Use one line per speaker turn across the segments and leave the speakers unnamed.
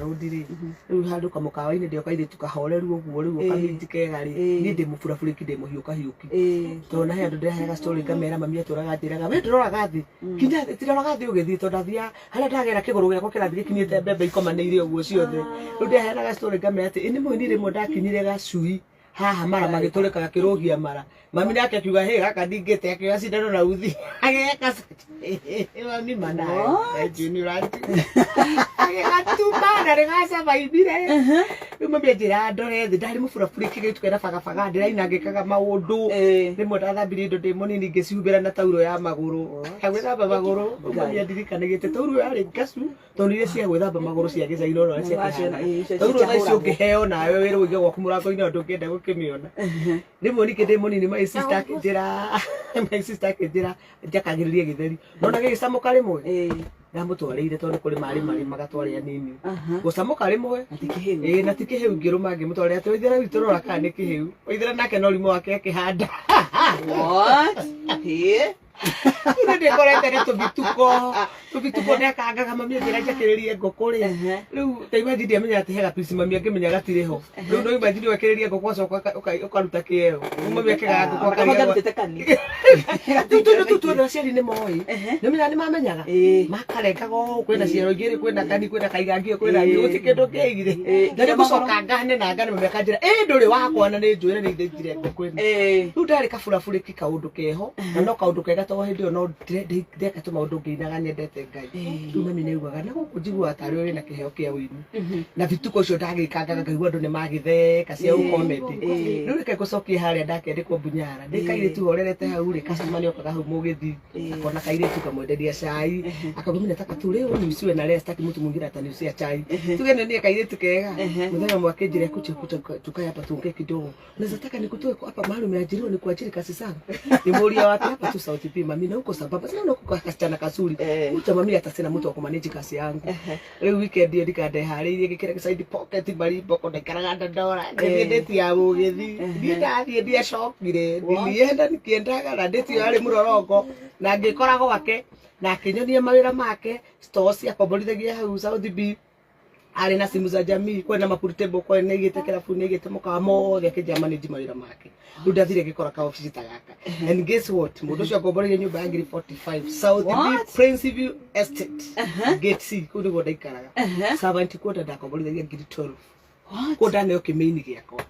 Rũndi rĩ, rĩu handũ kamũkawa-inĩ ndĩ o kairĩtu kahoreru ũguo, rĩu o kaminji kega rĩ, niĩ ndĩ mũburabũrĩki, ndĩ mũhiũkahiũki, tondũ na he andũ ndĩraheaga story ngamera mami atũraga anjĩraga we ndũroraga thĩ, kinya thĩ, tiroraga thĩ ũgĩthiĩ, tondũ ndathiaga harĩa ndagera kĩgũrũ gĩakwa kĩrathiĩ gĩkinyĩte mbembe ikomanĩire ũguo ciothe. Rĩu ndĩraheanaga story ngamera atĩ ĩ nĩ mũini rĩmwe ndakinyire gacui haha mara magĩtũrĩka gakĩrũgia mara, mami nake akiuga hĩ gaka ndingĩte, akĩoya cindano na uthi agĩgeka mami mana nĩ agĩgatuma na rĩgacabaibire. Rĩu mami anjĩra ndore thĩ, ndarĩ mũburabũrĩki gĩtuke na bagabaga, ndĩraina ngĩkaga maũndũ. Rĩmwe ndathambirie indo ndĩ mũnini ngĩcihumbĩra na tauro ya magũrũ, agwĩthamba magũrũ. Rĩu mami andirikanĩgĩte tauro yarĩ ngacu, tondũ iria cia gwĩthamba magũrũ cia gĩcagi no ũrĩa ciakĩhana. Tauro thaa ici ũngĩheo nawe wĩrwo ũige gwaku mũrango-inĩ, ndũngĩenda gũkĩmĩona. Rĩmwe ningĩ ndĩ mũnini my sister akĩnjĩra, my sister akĩnjĩra njakagĩrĩrie gĩtheri, nona gĩgĩcamũka rĩmwe ndamũtwarĩire, tondũ kũrĩ marĩ marĩmaga twarĩ anini, gũcamũka rĩmwe ĩĩ na ti kĩhĩu, ngĩrũma ngĩmũtwarĩra atĩ waithĩra witũ rora kana nĩ kĩhĩu. Waithĩra nake no rimũ wake akĩhanda.
What? Ĩĩ.
Nĩ ndĩkorete na tũbituko tũbituko ndekangaga, mami anjĩra njakĩrĩrie ngũkũ rĩ. Rĩu ta imagine ndiamenya atĩ he gapici, mami angĩmenya gatirĩ ho. Rĩu no imagine wekĩrĩrie ngũkũ ũgacoka ũkaruta kĩero. Rĩu mami akĩgaga ngũkũ akarigagwo.
Akarutĩte kani.
Rĩu tũu tuothe aciari nĩ moĩ, nĩ menyaga, nĩ mamenyaga, makarengaga ũũ, kwĩna ciero igĩrĩ, kwĩna kani, kwĩna kaigangio, kwĩna gũtirĩ kĩndũ kĩigire. Na nĩ gũcoka ngane na ngane, mami akanjĩra ĩ ndũrĩ wakwa na nĩ njũĩ na nĩ ndĩnjire ngũkũ ĩno. Rĩu ndarĩ kaburabũrĩki kaũndũ keho na no kaũndũ kega, tondũ hĩndĩ ĩyo no ndeka tũmaũndũ ngĩinaga nyendete Ngai. Rĩu mami nĩaugaga na gũkũ njiguaga tarĩ wĩna kĩheo kĩa ũini, na bituko ũcio ndagĩkangaga ngaigua andũ nĩ magĩtheka cia ũkomedi. Rĩu reke ngũcokie harĩa ndakĩandĩkwo Mbunyara ndĩ kairĩtu horerete hau rĩ, customer nĩokaga hau mũgĩthi akona kairĩtu kamwenderia cai, akauga mimi nataka tu leo niusiwe na leo, sitaki mtu mwingine ataniusia chai, tuge nĩ niĩ kairĩtu kega. Mũthenya ũmwe akĩnjĩra kuja kuja tukae hapa tuongee kidogo, naweza taka nikutoe hapa mahali umeajiriwa nikuajiri kazi zangu. Nimuulia wapi? Hapa tu South B mami, na huko sababu sina huko kasichana kazuri. Ucha mami hata sina mtu wa kumanage kazi yangu. Rĩu weekend ĩyo ndikandeharĩirie, ngĩkĩra side pocket marimboko, ndaikaraga Dandora, ngĩthiĩ ndĩti ya mũgĩthi. Niĩ ndathiĩ ndiacokire, nilienda nikiendaga na ndĩti ĩyo yarĩ mũrorongo, na ngĩkora gwake na akĩnyonia mawĩra make, stores akomborithagia hau South B, arĩ na simu za jamii, kwena mapuri table, kwena igĩte kĩrabu nĩ igĩte mũkawa mothe, akĩnjĩra manage mawĩra make. Rĩu ndathire ngĩkora ka ofici ta gaka, and guess what, mũndũ ũcio akomboreire nyũmba ya ngiri 45 South B.
What?
Prince View Estate, Gate C, kũu nĩguo ndaikaraga. Servant quarter ndakomborithagia ngiri 12.
What?
Kũu ndaneo kĩmĩini gĩakwa,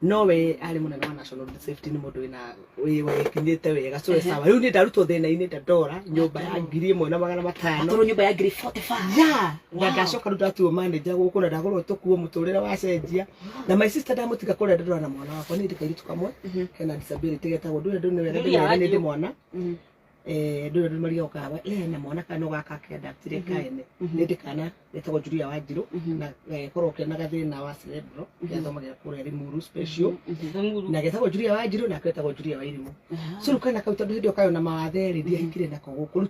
no we arĩ mũnene wa National Road Safety, nĩ mũndũ wĩna wĩkinyĩte wega, so sawa. Rĩu niĩ ndarutwo thĩna-inĩ Dandora, nyũmba ya 1500.
Atũrwo nyũmba ya ngiri 45.
Ya na ndacoka rĩu ndatuo manager gũkũ na ndagũrwo tũkuo, mũtũrĩre wacenjia. Na my sister ndamũtiga kũrĩa Dandora na mwana wakwa, niĩ ndĩ kairĩtu kamwe kena disability getagwo ndũrĩ ndũ nĩ wega ndĩmere nĩ ndĩ mwana ndũrĩ ndũ maria okaga na mwana kana no gaka kĩandaptire kaene nĩ ndĩ kana getagwo Julia Wanjiru na korwo kena gathĩna wa cerebral, gathomagĩra kũrĩa Limuru Special, na getagwo Julia Wanjiru na getagwo Julia Wairimu. So rĩu kana kau, tondũ hĩndĩ ĩyo kayo na mawathe rĩ, ndiahikire nako gũkũ. Rĩu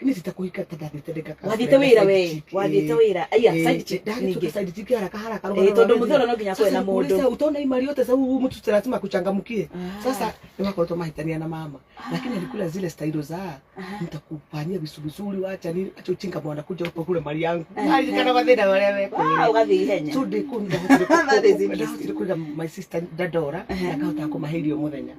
niĩ ti ta kũhika ta ndathiĩte ndĩkaka.
Wathiĩte wĩra we, wathiĩte wĩra aya side chick ningĩ.
Side chick haraka haraka.
Tondũ mũthero no nginya akorwo na mũndũ.
Utaona hii mali yote sasa, huyu mtu lazima akuchangamkie. Sasa ni wakoretwo mahitania na mama, lakini alikula zile stailo za nitakufanyia visu vizuri, wacha nini, acha uchinga mwana, kuja huko kule mali yangu alikana mathĩna marĩa
Wow,
mekũrĩ.
ũgathiĩ ihenya.
So ndĩ kũu
That is interesting.
ndahotire kũiga my sister Dandora na ngahota kũmahe irio mũthenya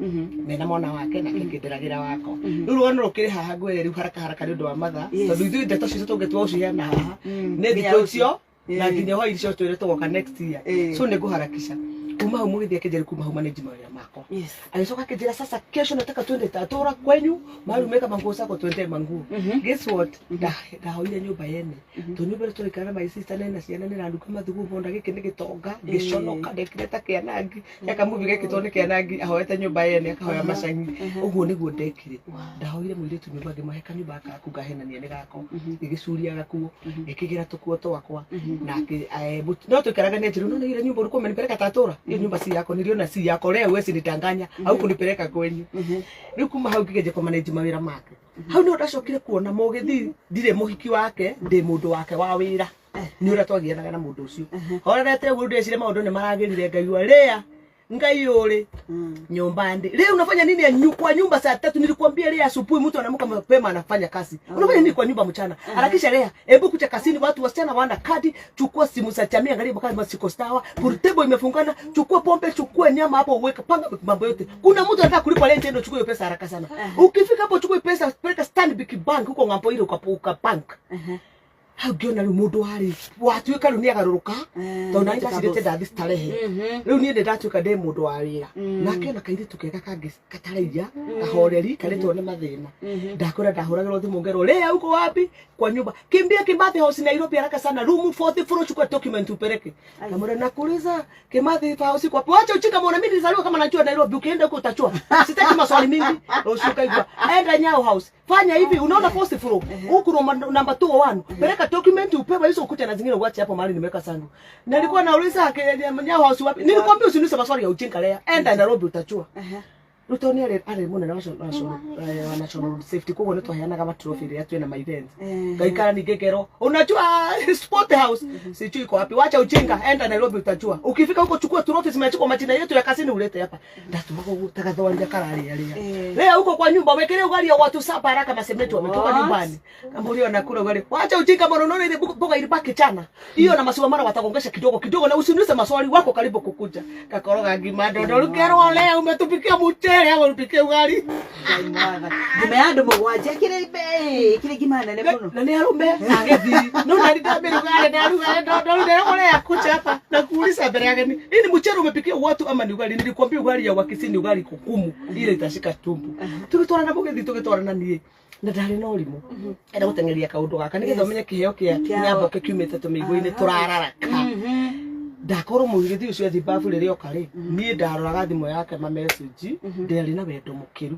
mena mwana wake, nake ngĩnderagĩra wakwa. Rĩu rũgano rũkĩrĩ haha ngwĩre rĩu haraka haraka nĩ ũndũ wa mathaa, tondũ ithuĩ ndeto citũ tũngĩtua gũciheana haha nĩ
Nginya
thikũ
rũciũ.
icio na nginya hwaĩ icio twĩre tũgoka next year. So nĩ ngũharakisha kuma hau mũgĩthiĩ akĩnjĩra kuma hau manage mawĩra makwa. Agĩcoka akĩnjĩra sasa kesho nataka twende tatora kwenyu mahali umeweka manguo zako, twende manguo. Guess what, ndahoire nyũmba yene, to nyũmba ĩrĩa tũraikara na my sister nena ciana nĩ ranuka mathugumo na gĩkĩ nĩ gĩtonga. Ngĩconoka, ndekire ta kĩanangi gaka muvi gekĩtwo nĩ kĩanangi ahoete nyũmba yene akahoya macangi. Ũguo nĩguo ndekire, ndahoire mũirĩtu nyũmba, ngĩmahe kanyũmba gaka gaku ngahenania nĩ gako, ngĩgĩcuria gakuo, ngĩkĩgĩra tũkuo twakwa na no tũikaraga nĩ njĩra no ile nyumba ulikuwa umenipeleka Tatura, hiyo nyumba si yako, niliona si yako leo, wewe nitanganya au kunipeleka kwenyu. Rĩu kuma hau ngĩgeria kũmanage mawĩra make. Hau nĩho ndacokire kuona mũgĩthi ndirĩ mũhiki wake, ndĩ mũndũ wake wa wĩra, nĩ ũrĩa twagianaga na mũndũ ũcio horerete ũguo. Ndecire maũndũ nĩ maragĩrire, ngaigua rĩa Ngai uri nyumba ndi. Leo unafanya nini ya kwa nyumba saa 3? Nilikwambia leo asubuhi mtu anaamka mapema anafanya kazi. Unafanya nini kwa nyumba mchana? Harakisha leo. Hebu kuja kazini, watu wasichana wana kadi, chukua simu za jamii, angalia kama siko sawa. Pool table imefungana, chukua pombe, chukua nyama hapo uweke, panga mambo yote. Kuna mtu anataka kulipa rent, ndio chukua hiyo pesa haraka sana. Ukifika hapo chukua pesa, peleka Stanbic Bank huko ng'ambo ile ukapuka bank. Hau ngĩona rĩu mũndũ warĩ watuĩka rĩu nĩagarũrũka, tondũ nani ndacirĩte ndathi starehe, rĩu niĩ nĩndatuĩka ndĩ mũndũ wa wĩra. Nake ona kairĩtu kega kangĩ kataraiya kahoreri karĩtwo nĩ mathĩna, ndakwĩra ndahũragĩrwo thimũ ngerwo, "Lea, uko wapi?" "Kwa nyumba." "Kimbia Kimathi House Nairobi haraka sana, room 4th floor, chukua document upeleke." Kamwambia, "Nakuuliza Kimathi House kwa wapi?" "Wacha uchika mwana, mimi nilizaliwa kama najua Nairobi, ukienda huko utachua. Sitaki maswali mingi." Rũciũ kaigua, "Enda Nyao House. Fanya hivi, unaona fourth floor. Huku namba 201. Peleka document upewe hizo ukuta na zingine uache hapo mahali nimeweka sandu." Nilikuwa nauliza Nyao House wapi? "Nilikwambia usiniulize maswali ya ujinga lea. Enda Nairobi utachua." Rĩu tondũ nĩ arĩ mũnene wa national road safety, koguo nĩ twaheanaga matrophy rĩrĩa twĩna ma events. Ngaikara ningĩ ngerwo, "Unajua Sport House?" "Sijui iko wapi." "Wacha ujinga, enda Nairobi utajua. Ukifika huko chukua trophy zimeandikwa majina yetu ya kazini ulete hapa." Ndatũmaga ũguo ta gathwaria kararĩa rĩa. "Lea, huko kwa nyumba wekele ugali ya watu 7 haraka, masemetu wametoka nyumbani." Kambulio nakula ugali. "Wacha ujinga bwana, unaona ile mboga ilibaki chana. Hiyo na masiwa mara watagongesha kidogo kidogo na usiniulize maswali, wako karibu kukuja." Kakoroga ngima ndondo rukerwo, "Lea, umetupikia mchele au upikie ugali?"
Ngai mwaga. Ngima ya andũ mũgwanja kĩrĩ ngima nene mũno.
Na nĩ arume agethi no nani ndamĩruga ndaruga ndondo ndio kucha hapa na kuuliza mbele yake, "Hii ni mchele umepikia watu ama ni ugali? Nilikwambia ugali ya Wakisii ni ugali kukumu, ile itashika tumbo." Tugĩtwarana mũgĩthi, tũgĩtwarana niĩ na ndarĩ na ũrimũ enda gũteng'eria kaũndũ gaka nĩgetha ũmenye kĩheo kĩa Nyamboke kiumĩte tũmĩigũ-inĩ tũrararaka. Ndakorwo mũgĩthi ũcio athi babu rĩrĩa oka rĩ, niĩ ndaroraga thimũ yake ma message, ndĩarĩ na wendo mũkĩru.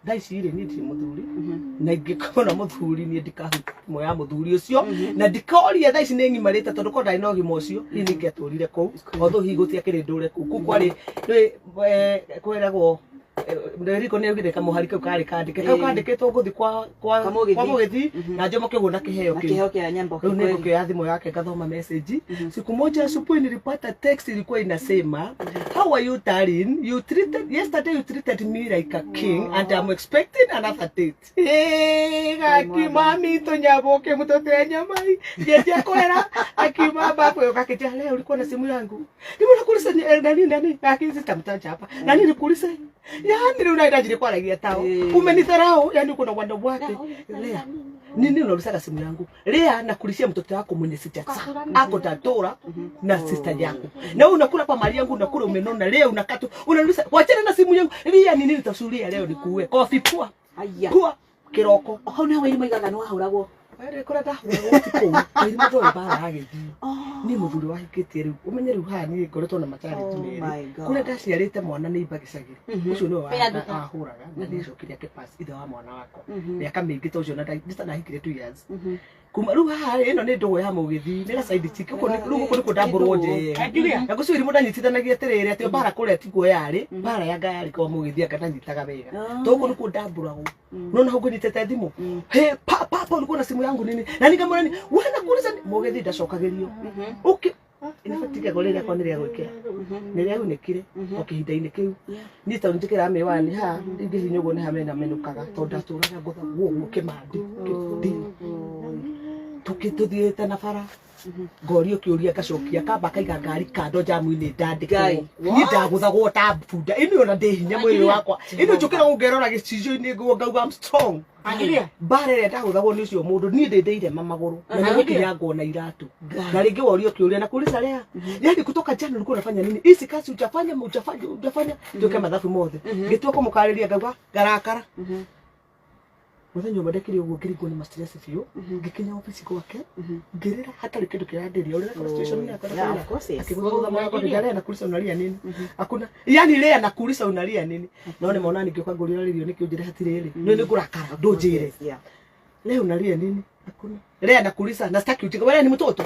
Thaa ici rĩ, niĩ ndirĩ mũthuri, na ingĩkorwo na mũthuri niĩ ndikahutia thimũ ya mũthuri ũcio na ndikoria. Thaa ici nĩ ng'imarĩte, tondũ korwo ndarĩ na ũgima ũcio hihi ningĩatũrire kũu, although hihi gũtiakĩrĩ ndũre kũu. Kũu kwarĩ nĩ kwĩragwo Riko nĩ augire kamũhari kau karĩ kandĩke kau kandĩkĩtwo ngũthi kwa
Kwa Mũgĩthi.
kwa Mũgĩthi na njomoke ũguo na kĩheo
Na
kĩu.
kĩheo kĩa Nyamboke
Rĩu
kweli.
nĩngũkĩoya thimũ yake ngathoma message. Siku moja asubuhi nilipata text ilikuwa inasema, "How are you darling? You treated yesterday, you treated me like a king and I'm expecting another date." Eh, gaki mami tunyaboke mtoto ya nyamai ngeje kwera akiuma babu yo kakija, "Leo ulikuwa na simu yangu nimeona kuuliza nani nani gaki sitamtaja hapa nani nikuulize, yani rĩu naenda kwaragia tao umenidharau, yani uko na wanawake. Lea, nini unaulizaga simu yangu? Lea, nakulishia mtoto wako mwenye sijazaa ako tatora na sister yako, na wewe unakula kwa mali yangu, unakula umenona. Leo unakatu unauliza, wachana na simu yangu. Lea, ni nini tasuria leo nikuue kofi pua
Aya.
pua kiroko."
Hau nĩho wairi moigaga nĩ wahũragwo.
Were kũrĩa ndahũragwo ti kũu wairi mũndũ ũyũ mbara agĩthiĩ niĩ mũthuri wahikĩtie rĩu ũmenye rĩu haha niĩ ngoretwo na machallenge
Oh
merĩ
my God.
kũrĩa ndaciarĩte mwana nĩ imbagicagĩra ũcio nĩwe
Wĩra
wahũraga na nĩacokire akĩpass ithe wa mwana wakwa mĩaka mĩingĩ ta ũcio na nditanahikire 2 years kuma rĩu haha. Ĩno nĩ ndũgũ ya mũgĩthi, nĩ gacaindi chiki gũkũ rĩu gũkũ nĩkuo ndambũrwo njega na gũcio irimũ ndanyitithanagia atĩrĩrĩ atĩ mbara kũrĩa tiguo yarĩ mbara ya nga yarĩ kwa mũgĩthi anga ndanyitaga wega to gũkũ nĩkuo ndambũragwo nona hau ngũnyitĩte thimũ he pa pa pa, "Ulikuwa na simu yangu nini?" Na nikamwona ni wewe nakuuliza mũgĩthi ndacokagĩrio uki inabatiga rĩrĩa kwa nĩ rĩa gwĩkĩra nĩ rĩaunĩkire o kĩhinda-inĩ kĩu. Niĩ tondũ njĩkĩraga mĩwani haha ingĩhinya ũguo nĩ hamena menũkaga tondũ ndatũraga ngũthagwo ũguo kĩmandi kĩndi tũthiĩte na bara ngorio kĩũria ngacokia kamba kaiga ngari kando jamu-inĩ ndandĩkwo.
Ngai.
Niĩ ndagũthagwo ta bunda ĩno ona ndĩ hinya mwĩrĩ wakwa ĩno njũkĩra ũngerora gĩcicio-inĩ nguo ngauga I'm strong. Mbara ĩrĩa ndagũthagwo nĩ ũcio mũndũ niĩ ndĩ ndĩire magũrũ na nĩ gũkinyangwo na iratũ na rĩngĩ worio kĩũria na kuuliza, "Lea, yani kutoka jana ulikuwa unafanya nini? Hizi kazi hujafanya hujafanya hujafanya tuke mathabu mothe." Ngĩtua kũmũkarĩria ngauga ngarakara mũthenya ũmwe ndekire ũguo ngĩringwo nĩ ma-stress biũ, ngĩkinya obici gwake ngĩrĩra hatarĩ kĩndũ kĩrandĩria ũrĩa frustration yakwa.
Yeah, of course, yes.
Akigũthagũtha mũrango, "Lea, nakuuliza unalia nini?" "Hakuna." "Yani lea, nakuuliza unalia nini?" No nĩ mona ningĩũka ngũrĩra rĩrio nĩkĩ ũnjĩre hatirĩ rĩ nĩ ngũrakara ndũnjĩre. "Leo unalia nini?" "Hakuna." "Lea, nakuuliza na sitaki ujinga. Wewe ni mtoto?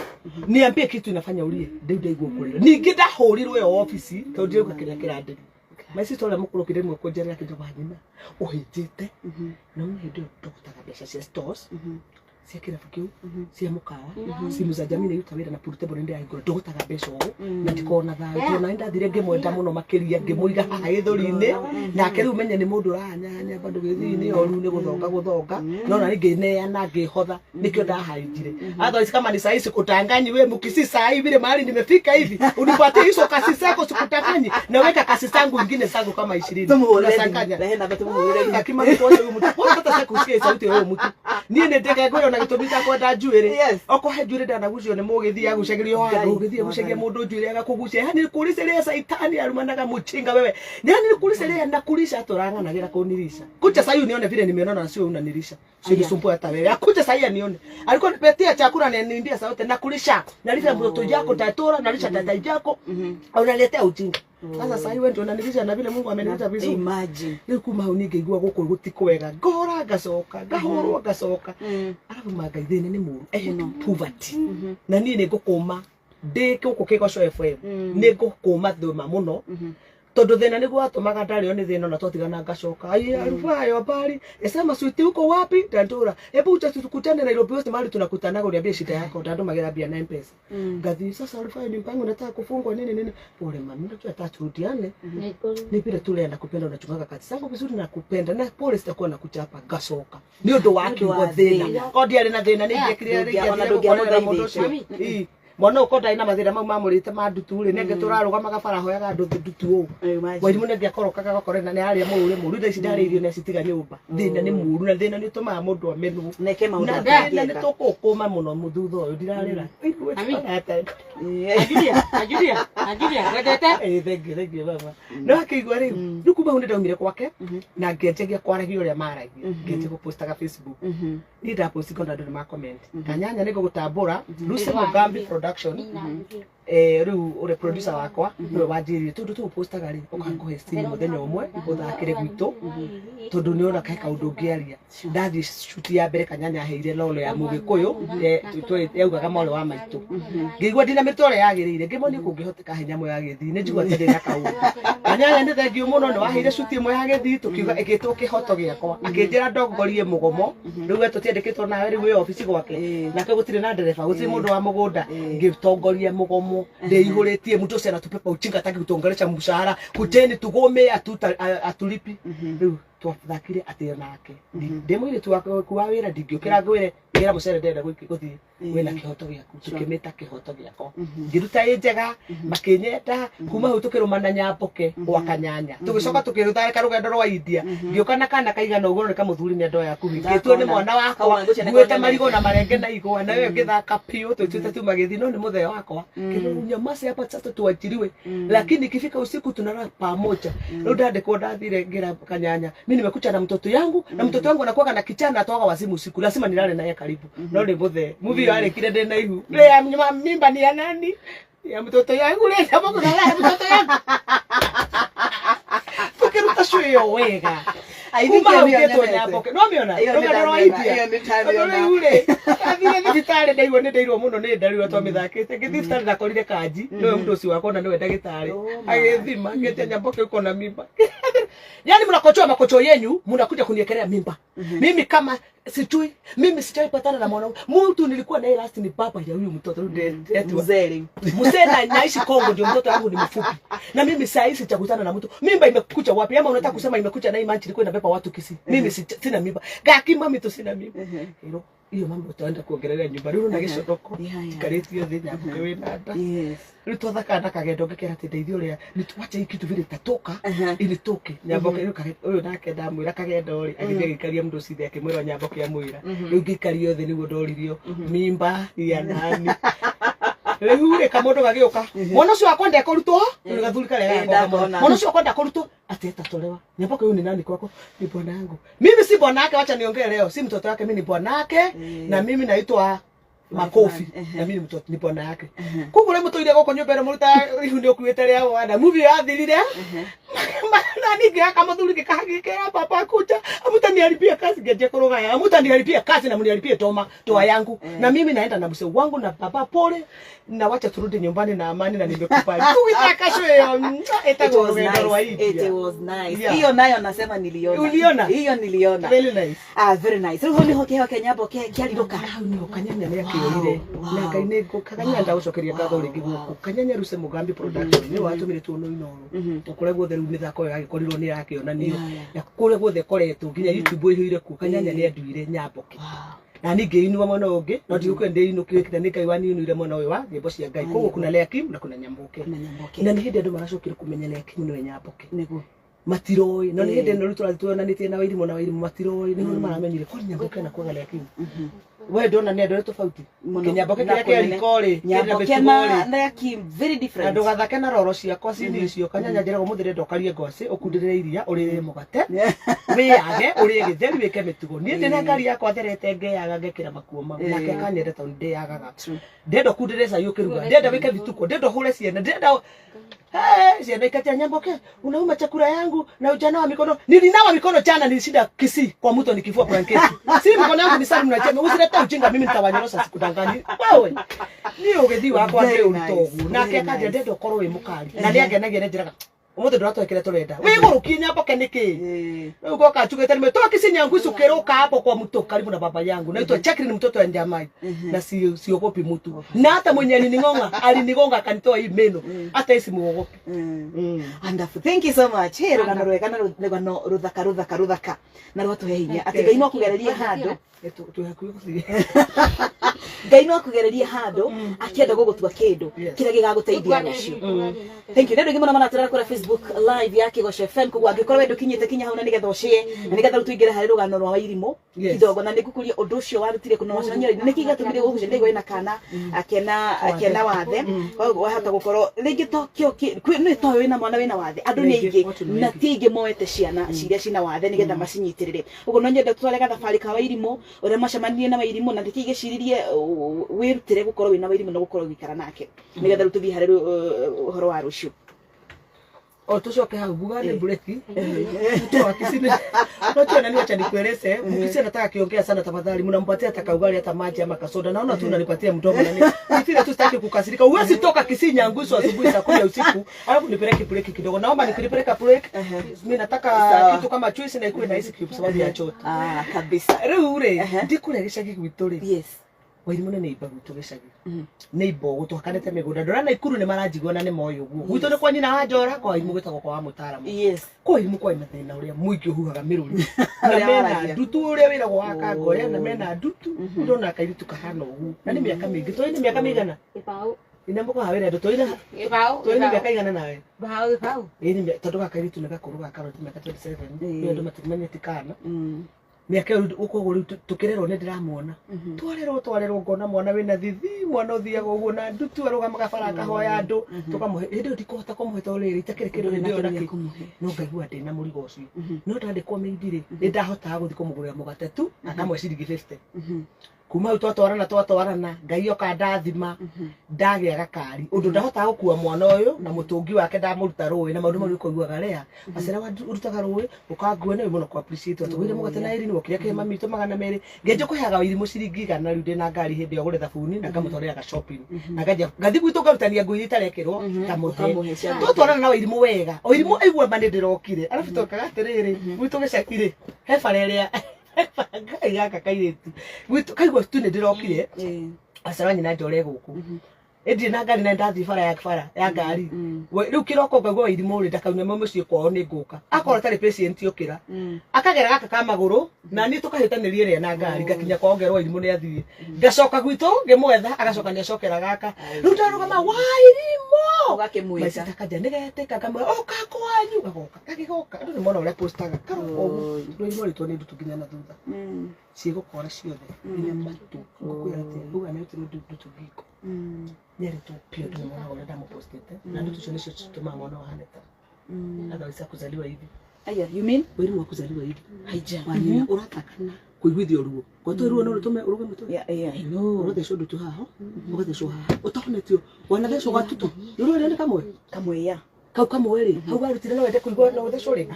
Niambie kitu inafanya ulie." Ndĩu ndaigua kũrĩra. Ningĩ ndahũrirwo ĩyo obici tondũ ndirauga kĩrĩa kĩrandĩria. My sister ũrĩa mũkũrũ okire rĩmwe kũnjerera kĩnjo wa nyina ũhĩnjĩte na nĩ hĩndĩ ĩyo ndogotaga mbeca cia stores. Cia kĩrabu kĩu, cia mũkawa, simu za jamii nĩiruta wĩra na pool table nĩndĩrahingũra, ndũgotaga mbeca ũũ na ndikoragwo na thayũ, tondũ nani ndathire ngĩmwenda mũno makĩria, ngĩmũiga haha gĩthũri-inĩ, nake rĩu menye nĩ mũndũ ũrahanyahanya bado gĩthũri-inĩ, o rĩu nĩ gũthonga gũthonga, no nani ngĩneana ngĩhotha, nĩkĩo ndahainjire. Otherwise kama ni sahi sikutanganyi we mukisi, sahi vile mahali nimefika hivi, unipatie hizo kasi zako, sikutanganyi, naweka kasi zangu ingine zangu kama 20.
Tumuhũrĩre thimũ.
Unasanganya.
Rehe namba tumuhũrĩre thimũ.
Akima gĩtwace huyu mtu kwanza hata sasa kusikia sauti ya huyu mtu niĩ nĩ ndeke ngwĩra na gĩtũmi gĩa kwenda njuĩrĩ. Okohe njuĩrĩ ndanagucio nĩ mũgĩthiĩ agucagĩrio handũ, ũgĩthiĩ agucagia mũndũ njuĩrĩ agakũgucia, yani kulisha ile saitani arumanaga mũchinga wewe, yani kulisha ile anakulisha tũrang'anagĩra kũnirisha kucha sasa unione vile nimeonana na sio unanilisha Usinisumbue hata wewe. Akuja sasa nione. Alikuwa nipetia chakula na niimbia sauti na kulisha. Nalisha mtoto yako tatora, nalisha tata yako. Unaletea ujinga. Sasa sasa wewe ndio unanilisha na vile Mungu amenileta vizuri.
Imagine.
Rĩu kuma hau niĩ ngĩigua gũkũ gũti kwega, ngora ngacoka, ngahũrwo ngacoka, arabu mangai thĩna nĩ mũru. I hate poverty, na niĩ nĩ ngũkũma ndĩ gũkũ Kĩgoco FM, nĩ ngũkũma thũma mũno, tondũ thĩna nĩguo watũmaga ndarĩo nĩ thĩna, na twatigana ngacoka ai arufayo habari esema switi uko wapi ndandũra, hebu ucha tukutane Nairobi West mahali tunakutana, uniambie shida yako, ndandũmagĩra mbia na M-Pesa, ngathi sasa arufayo ni mpango nataka kufungwa nini nini, pole mami, unajua hata turudiane ni vile tu lea nakupenda, unachungaga kazi zangu vizuri, nakupenda na pole, sitakuwa nakuchapa, ngacoka nĩ ũndũ wa
Nĩ ũndũ
kiugo
wa
thĩna
thĩna.
ko ndiarĩ na thĩna nĩ ingĩekire
Ndũngĩa- ona
gũkorera mũndũ
ndũngĩamũthaithĩte.
ũcio. Ii. Mwana ũyũ ko ndarĩ na mathĩna mau mamũrĩte ma ndutu rĩ, nĩangĩ tũrarũgamaga bara hoyaga andũ ndutu ũũ.
Imagine.
Mwarimũ nĩangĩ akorokaga agakorera nĩ arĩa mũrũ mũru, thaa ici ndarĩ irio nĩacitiga nyũmba. Thĩna nĩ mũru na thĩna nĩ ũtũmaga mũndũ amenwo.
Neke maũndũ
Na thĩna nĩ
atangĩeka.
tũkũkũma mũno thutha ũyũ ndirarĩra.
Julia, wendete?
Eh, thank you, thank you, mama. No akĩigua rĩu, rĩu kuma hau nĩ ndaumire gwake na ngĩanjagia kwaragia ũrĩa maragia, ngĩanjia gũpostaga Facebook. Niĩ ndaposti ngona andũ nĩ ma comment. Kanyanya nĩ ngũgũtambũra, Lucy Mugambi Production. Rĩu ũrĩa producer wakwa nĩwe wanjĩrire tondũ tũgũpostaga rĩ, ũkangũhe scene mũthenya ũmwe ũthakĩre gwitũ, tondũ nĩ ona he kaũndũ ũngĩaria. Ndathiĩ shoot ya mbere Kanyanya aheire role ya Mũgĩkũyũ, yaugaga mwarĩ wa maitũ, ngĩigua ndina mĩtwe ũrĩa yagĩrĩire, ngĩmonia kũngĩhoteka he nyamũ ya gĩthii nĩ njigua atĩ ndĩna kaũndũ. Kanyanya nĩ thengiũ mũno, nĩ waheire shoot ĩmwe ya gĩthii, tũkiuga ĩgĩtwo kĩhoto gĩakwa, akĩnjĩra ndongorie mũgomo, rĩu we tũtiandĩkĩtwo nawe, rĩu wĩ obici gwake, nake gũtirĩ na ndereba, gũtirĩ mũndũ wa mũgũnda, ngĩtongoria mũgomo ndĩihũrĩtie mtu ũcio anatupepa ujinga, hataki kutuongelesha mshahara, kujeni tugome atulipi. Rĩu twathakire atĩ nake ndĩ mũirĩtu waku wa wĩra, ndingĩũkĩra ngwĩre wĩra mũcere ndĩrenda gũthiĩ wĩna kĩhoto gĩaku, tũkĩmĩta kĩhoto gĩakwa, ngĩruta ĩ njega makĩnyenda. Kuma hau tũkĩrũmana Nyamboke gwa Kanyanya, tũgĩcoka tũkĩthondeka rũgendo rwa India, ngĩũka na kana kaigana ũguo nĩ kamũthuri nĩ ndoya kuhikĩtwo nĩ mwana wakwa,
Kauma ngũcia nĩ
nguĩte
konete.
marigũ na marenge na igwa na wewe ngĩthaka piũ, tũtuĩte tuma gĩthi, no nĩ mũthee wakwa kĩrĩu nyamase hapa sasa tuachiliwe, lakini ikifika usiku tunalala pamoja. Rĩu ndandĩkwo ndathire ngĩra Kanyanya, mimi nimekuja na mtoto yangu, na mtoto wangu anakuwa na kichana atoka wazimu usiku, lazima nilale naye karibu, no nĩ mũthee muvi yarĩkire ndĩ na ihu rĩ ya mimba ni ya nani, ya mtoto yangu rĩ hapo kulala ya mtoto yangu, tukiruta show ĩyo wega.
I think
Kuma hau
ĩyo nĩyo
ngĩtwo
nyendete.
Nyamboke no mĩona
Ĩyo nĩ
rũgano rwa
ndamĩona,
India.
ĩyo nĩ
Tondũ
ndamĩona.
rĩu rĩ ndathire thibitarĩ ndaigua nĩ ndairwo mũno nĩ nda rĩu twamĩthakĩte, ngĩthiĩ thibitarĩ ndakorire kanji nĩwe mũndũ ũcio wakwa na nĩwe ndagĩtarĩ.
Oh my.
Agĩthima ngĩtia Nyamboke uko na mimba, yani mnakochoa makocho yenyu mnakuja kuniekelea mimba mimi kama sijui, mimi sijawahi patana na mwanaume, mtu nilikuwa naye last ni baba ya huyu mtoto. Rĩu ndetua
Mzee rĩu.
mzee na naishi Kongo, ndio mtoto wangu ni mfupi, na mimi saa hizi sijakutana na mtu. Mimba imekuja wapi? Ama unataka kusema imekuja na hii manchi ilikuwa inabeba watu Kisii? Mimi sina mimba gaki mami tu sina mimba hilo hiyo mambo utaenda kuongelea nyumba rĩu na gĩconoko jikarĩtio thĩ Nyamboke wĩna nda. Rĩu twathakaga na kagendo ngĩkera atĩ ndeithio ũrĩa nĩ wacha hii kitu vile itatoka initoke Nyamboke. Rĩu ũyũ nake ndamwĩra kagendo rĩ, agĩthiĩ agĩikaria mũndũ ũcio thĩ, akĩmwĩra Nyamboke amwĩra rĩu ngĩikario thĩ nĩguo ndoririo mimba ya nani. Rĩu rĩ kamũndũ gagĩũka, mwana ũcio wakwa ndekũrutwo, rĩu gathuri karĩa
Eh,
gagoka
ndakona.
mwana ũcio wakwa ndakũrutwo ati atatolewa. Nyamboke huyu ni nani kwako? Ni bwana yangu. Mimi si bwana yake, wacha niongee leo, si mtoto wake, mimi ni bwana yake na mimi naitwa Makofi na mimi ni mtoto, ni bwana yake. Koguo rĩ mũtũire gũkũ nyũmba ĩno mũrutaga ihu nĩ ũkuĩte rĩa mwana movie yathirire. Nani ngĩaka mũthuri gĩkahagĩkĩra baba kuja amutaniharibia kazi ngenjia kũrũgaya amutaniharibia kazi na mniharibie toma toa yangu na mimi naenda na mzee wangu na baba pole na wacha turudi nyumbani na amani na nimekubali tugithaka ĩyo
It
ĩtagwo
was
rũgendo rwa
nice. It
India.
was nice.
Yeah.
Hiyo nayo nasema niliona.
Uliona?
Hiyo niliona.
Very nice.
Ah, very nice. Rĩu hau nĩho kĩheo kĩa Nyamboke kĩarirũka.
Hau nĩho kanyanya nĩ akĩoire
Wow,
na
wow.
Ngai nĩ ngũ kanyanya ndagũcokeria ngatho rĩngĩ gũkũ kanyanya Ruse Mugambi production nĩ watũmire tuonwo Inooro na kũrĩa guothe rĩu mĩthako ĩyo yagĩkorirwo nĩ ĩrakĩonanio
Yeah, yeah.
na kũrĩa guothe ĩkoretwo nginya YouTube ĩihũire kuo kanyanya nĩ anduire Nyamboke na niĩ ngĩinua mwena ũyũ ũngĩ no ndigũkĩra ndĩinũkĩte nĩ Ngai waniinũire mwena ũyũ wa nyĩmbo cia Ngai koguo kuna Leakim na kuna Nyamboke
Kuna Nyamboke.
na nĩ hĩndĩ andũ maracokire kũmenya Leakim nĩwe Nyamboke
Nĩguo.
matiroĩ no nĩ hĩndĩ ĩno rĩu tũrathiĩ tuonanĩtie na Wairimũ na Wairimũ matiroĩ nĩho maramenyire kwani Nyamboke na kwaga Leakim we ndona nĩ andũ arĩa tofauti
Mũno.
kĩnyamboke
Na
kĩrĩa kĩa
kũnene.
riko rĩ kĩna
Nyamboke
mĩtugo
na
rĩ
na Kim very
na
different.
ndũgathake na roro ciakwa cini icio kanyanya njĩragwo mũthĩ ndĩrenda ũkarie ngwacĩ ũkundĩrĩre iria ũrĩre mũgate wĩyage ũrĩe gĩtheri wĩke mĩtugo niĩ ndĩna ngari yakwa therete ngeyaga ngekĩra makuo mau nake akanyenda tondũ ndĩyagaga ndĩrenda ũkundĩrĩre cai ũkĩruga ndĩrenda wĩke vituko ndĩrenda ũhũre ciana ndĩrenda Hey, ciana ikatia Nyamboke unauma chakula yangu na ujana wa mikono nilinawa mikono jana nilishinda Kisii kwa mto nikifua blanketi si mikono yangu ni sari mnachema usilete ujinga mimi nitawanyorosha sikudanganyi wewe ni ugethi wakwa
Very
ndĩ ũritũ
nice,
ũguo nake
very
akanjĩra
nice.
ndĩrenda ũkorwo wĩ mũkali na nĩ angenagia nĩ njĩraga ũmũthĩ ndũratwekire tũrenda wĩgũrũkie Nyamboke nĩkĩ
Eh.
rĩu goka njugĩte nimetoa Kisii Nyangusu ukiruka hapo kwa mto karibu na baba yangu naitwa Jacqueline mtoto wa Njamai na si siogopi mtu na hata mwenye alinigonga alinigonga akanitoa hii meno hata hii simuogopi.
Wonderful. Thank you so much. Hey, rũgano rwega na rũgano rũthaka rũthaka rũthaka na rwatũhe hinya atĩ Ngai no akũgererie handũ
Twĩ hakuhĩ gũthiĩ.
Ngai no akũgererie handũ akĩenda gũgũtua kĩndũ
Yes.
kĩrĩa gĩgagũteithia rũciũ. Thank you. Nĩ andũ aingĩ mũno maratũrora kũrĩa Facebook live ya Kĩgoco FM koguo angĩkorwo we ndũkinyĩte kinya hau na nĩgetha ũshare na nĩgetha rĩu tũingĩre harĩ rũgano rwa Wairimũ
Yes.
kidogo na nĩngũkũria ũndũ ũcio warutire kũna wacemania nĩkĩ gĩatũmire ũgucie ndĩgwa ĩna kana akena wathe koguo wahota gũkorwo rĩngĩ to kĩo nĩ to wĩna mwana wĩna wathe andũ nĩ
Nĩ aingĩ,
aingĩ
watu nĩ
na
aingĩ.
ti aingĩ moete ciana ciria cina wathe nĩgetha macinyitĩrĩre ũguo no nyende tũtware gathabarĩ ka Wairimũ ũrĩa macemanirie na Wairimũ na nĩkĩ gĩciririe wĩrutĩre gũkorwo wĩna Wairimũ na gũkorwo ũgĩikara nake nĩgetha rĩu tũthiĩ harĩ ũhoro wa rũciũ.
O tucoke hau nguga nĩ breki mtu wa Kisii no tu nani, wacha nikueleze, Mkisii anataka akiongea sana, tafadhali mnampatia hata kaugali hata maji ama kasoda, naona tu unanipatia mdomo na nini vile tu, sitaki kukasirika. Huwezi toka Kisii Nyangusu asubuhi saa 10 ya usiku alafu nipeleke breki kidogo, naomba nikipeleka break mimi nataka
Sawa.
kitu kama juice na ikuwe na ice cube sababu ya joto.
Ah, kabisa.
Rĩu rĩ ndikũrĩa gĩcagi gwitũ rĩ
Yes.
Wairimũ nĩ neighbor gwitũ gĩcagi nĩ imbogo tũhakanĩte mĩgũnda ndora Naikuru nĩ maranjigua na nĩ moĩ ũguo gwitũ nĩ kwa nyina wa Njora kwa Wairimũ gwĩtagwo kwa wa mũtaaramu
Yes.
kwa Wairimũ kwarĩ na thĩna ũrĩa mũingĩ ũhuhaga mĩrũri na
Ũrĩa
mena
waragia.
ndutu ũrĩa wĩragwo wa kangoya na mena ndutu ndona kairitu kahana ũguo na nĩ mĩaka mĩingĩ tũĩ nĩ mĩaka mĩigana
Gĩbaũ.
inamboka wĩra andũ tũĩ
Gĩbaũ.
tũĩ nĩ mĩaka igana nawe
Gĩbaũ, gĩbaũ.
ĩĩ nĩ tondũ gaka kairitu nĩ gakũrũ gakarora mĩaka 27
Ĩĩ.
nĩ andũ matimenyete kana
Mm.
mĩaka ĩyo koguo rĩu tũkĩrerwo nĩ ndĩramuona twarerwo ngona mwana wĩna thithi mwana ũthiaga ũguo na ndutu arũgamaga bara akahoya andũ tũkamũhe hĩndĩ ĩyo ndikũhota kũmũhe tondũ rĩrĩ itakĩrĩ kĩndũ
Ndũrĩ na
hĩndĩ ĩyo
kĩndũ gĩa
nakĩ
kũmũhe.
no ngaigua ndĩna mũrigo ũcio no ndandĩkwo mĩindi rĩ nĩ ndahotaga gũthiĩ kũmũgũrĩra mũgate tu akamwe ciringi 50 kuma hau twatwarana Ngai oka ndathima ndagĩa gakari ũndũ ndahotaga gũkua mwana ũyũ na mũtũngi wake ndamũruta rũĩ na maũndũ mau nĩkũiguaga rea acera ũrutaga rũĩ ũkangua nĩ mũno kũ appreciate atũgũire mũgate na irini wokire kĩhe mami witũ 200 ngenjia kũheaga Wairimũ ciringi 100 rĩu ndĩna ngari hĩndĩ ĩyo gũre thabuni na ngamũtwarĩra ga shopping na nganjia ngathi gwitũ ngarutania nguo iria itarekĩrwo
Ũkamũhe
ngamũhe
cia
twatwarana na Wairimũ wega Wairimũ aigua ma nĩ ndĩrokire arabu twekaga atĩrĩrĩ gwitũ gĩcagi rĩ he bara ĩrĩa he bara ngai gaka kairĩtu gwitũ kaigua tu nĩ ndĩrokire
Eh.
acara nyina njore gũkũ ĩndirĩ na ngari na ndathiĩ bara ya ngari rĩu kĩroko ngaigua Wairimũ rĩ ndakaune mũciĩ kwao nĩ ngũka akorwo atarĩ patient ũkĩra akagera gaka ka magũrũ na niĩ tũkahĩtanĩria ĩrĩa na ngari ngakinya kwao ngerwo Wairimũ nĩ athiĩ ngacoka gwitũ ngĩmwetha agacoka nĩ acokera gaka rĩu ndarũgama Wairimũ
Ũgakĩmwĩta.
maicita kanja nĩgetĩka ngamwĩra ũka kwanyu gagoka gagĩgoka andũ nĩ mona ũrĩa postaga karoka ũguo Wairimũ arĩtwo nĩ ndutu nginya na thutha ciĩgũkora ciothe nginya matũ ngũkwĩra atĩ uga nĩ ũtirĩ ndutu ngingo nĩ arĩtwo pio andũ nĩ monaga ũrĩa ndamũpostĩte na ndutu icio nĩcio citũmaga mwana ũyũ ahane ta otherwise akuzaliwa hivi
Aya, you mean?
Wairimũ akuzaliwa hivi
Haija.
wanyina ũratakana kũiguithio ruo gwatũ ruo no rũtũme ũrũgame tu
Yeah, yeah, I know.
ũrathecwo ndutu haha ũgathecwo haha ũtahonetio wanathecwo gatutu nĩ ũrĩa nĩ kamwe
Kamwe ya.
Kau kamwe rĩ, hau warutire no wende kũigua no ũthecwo rĩngĩ.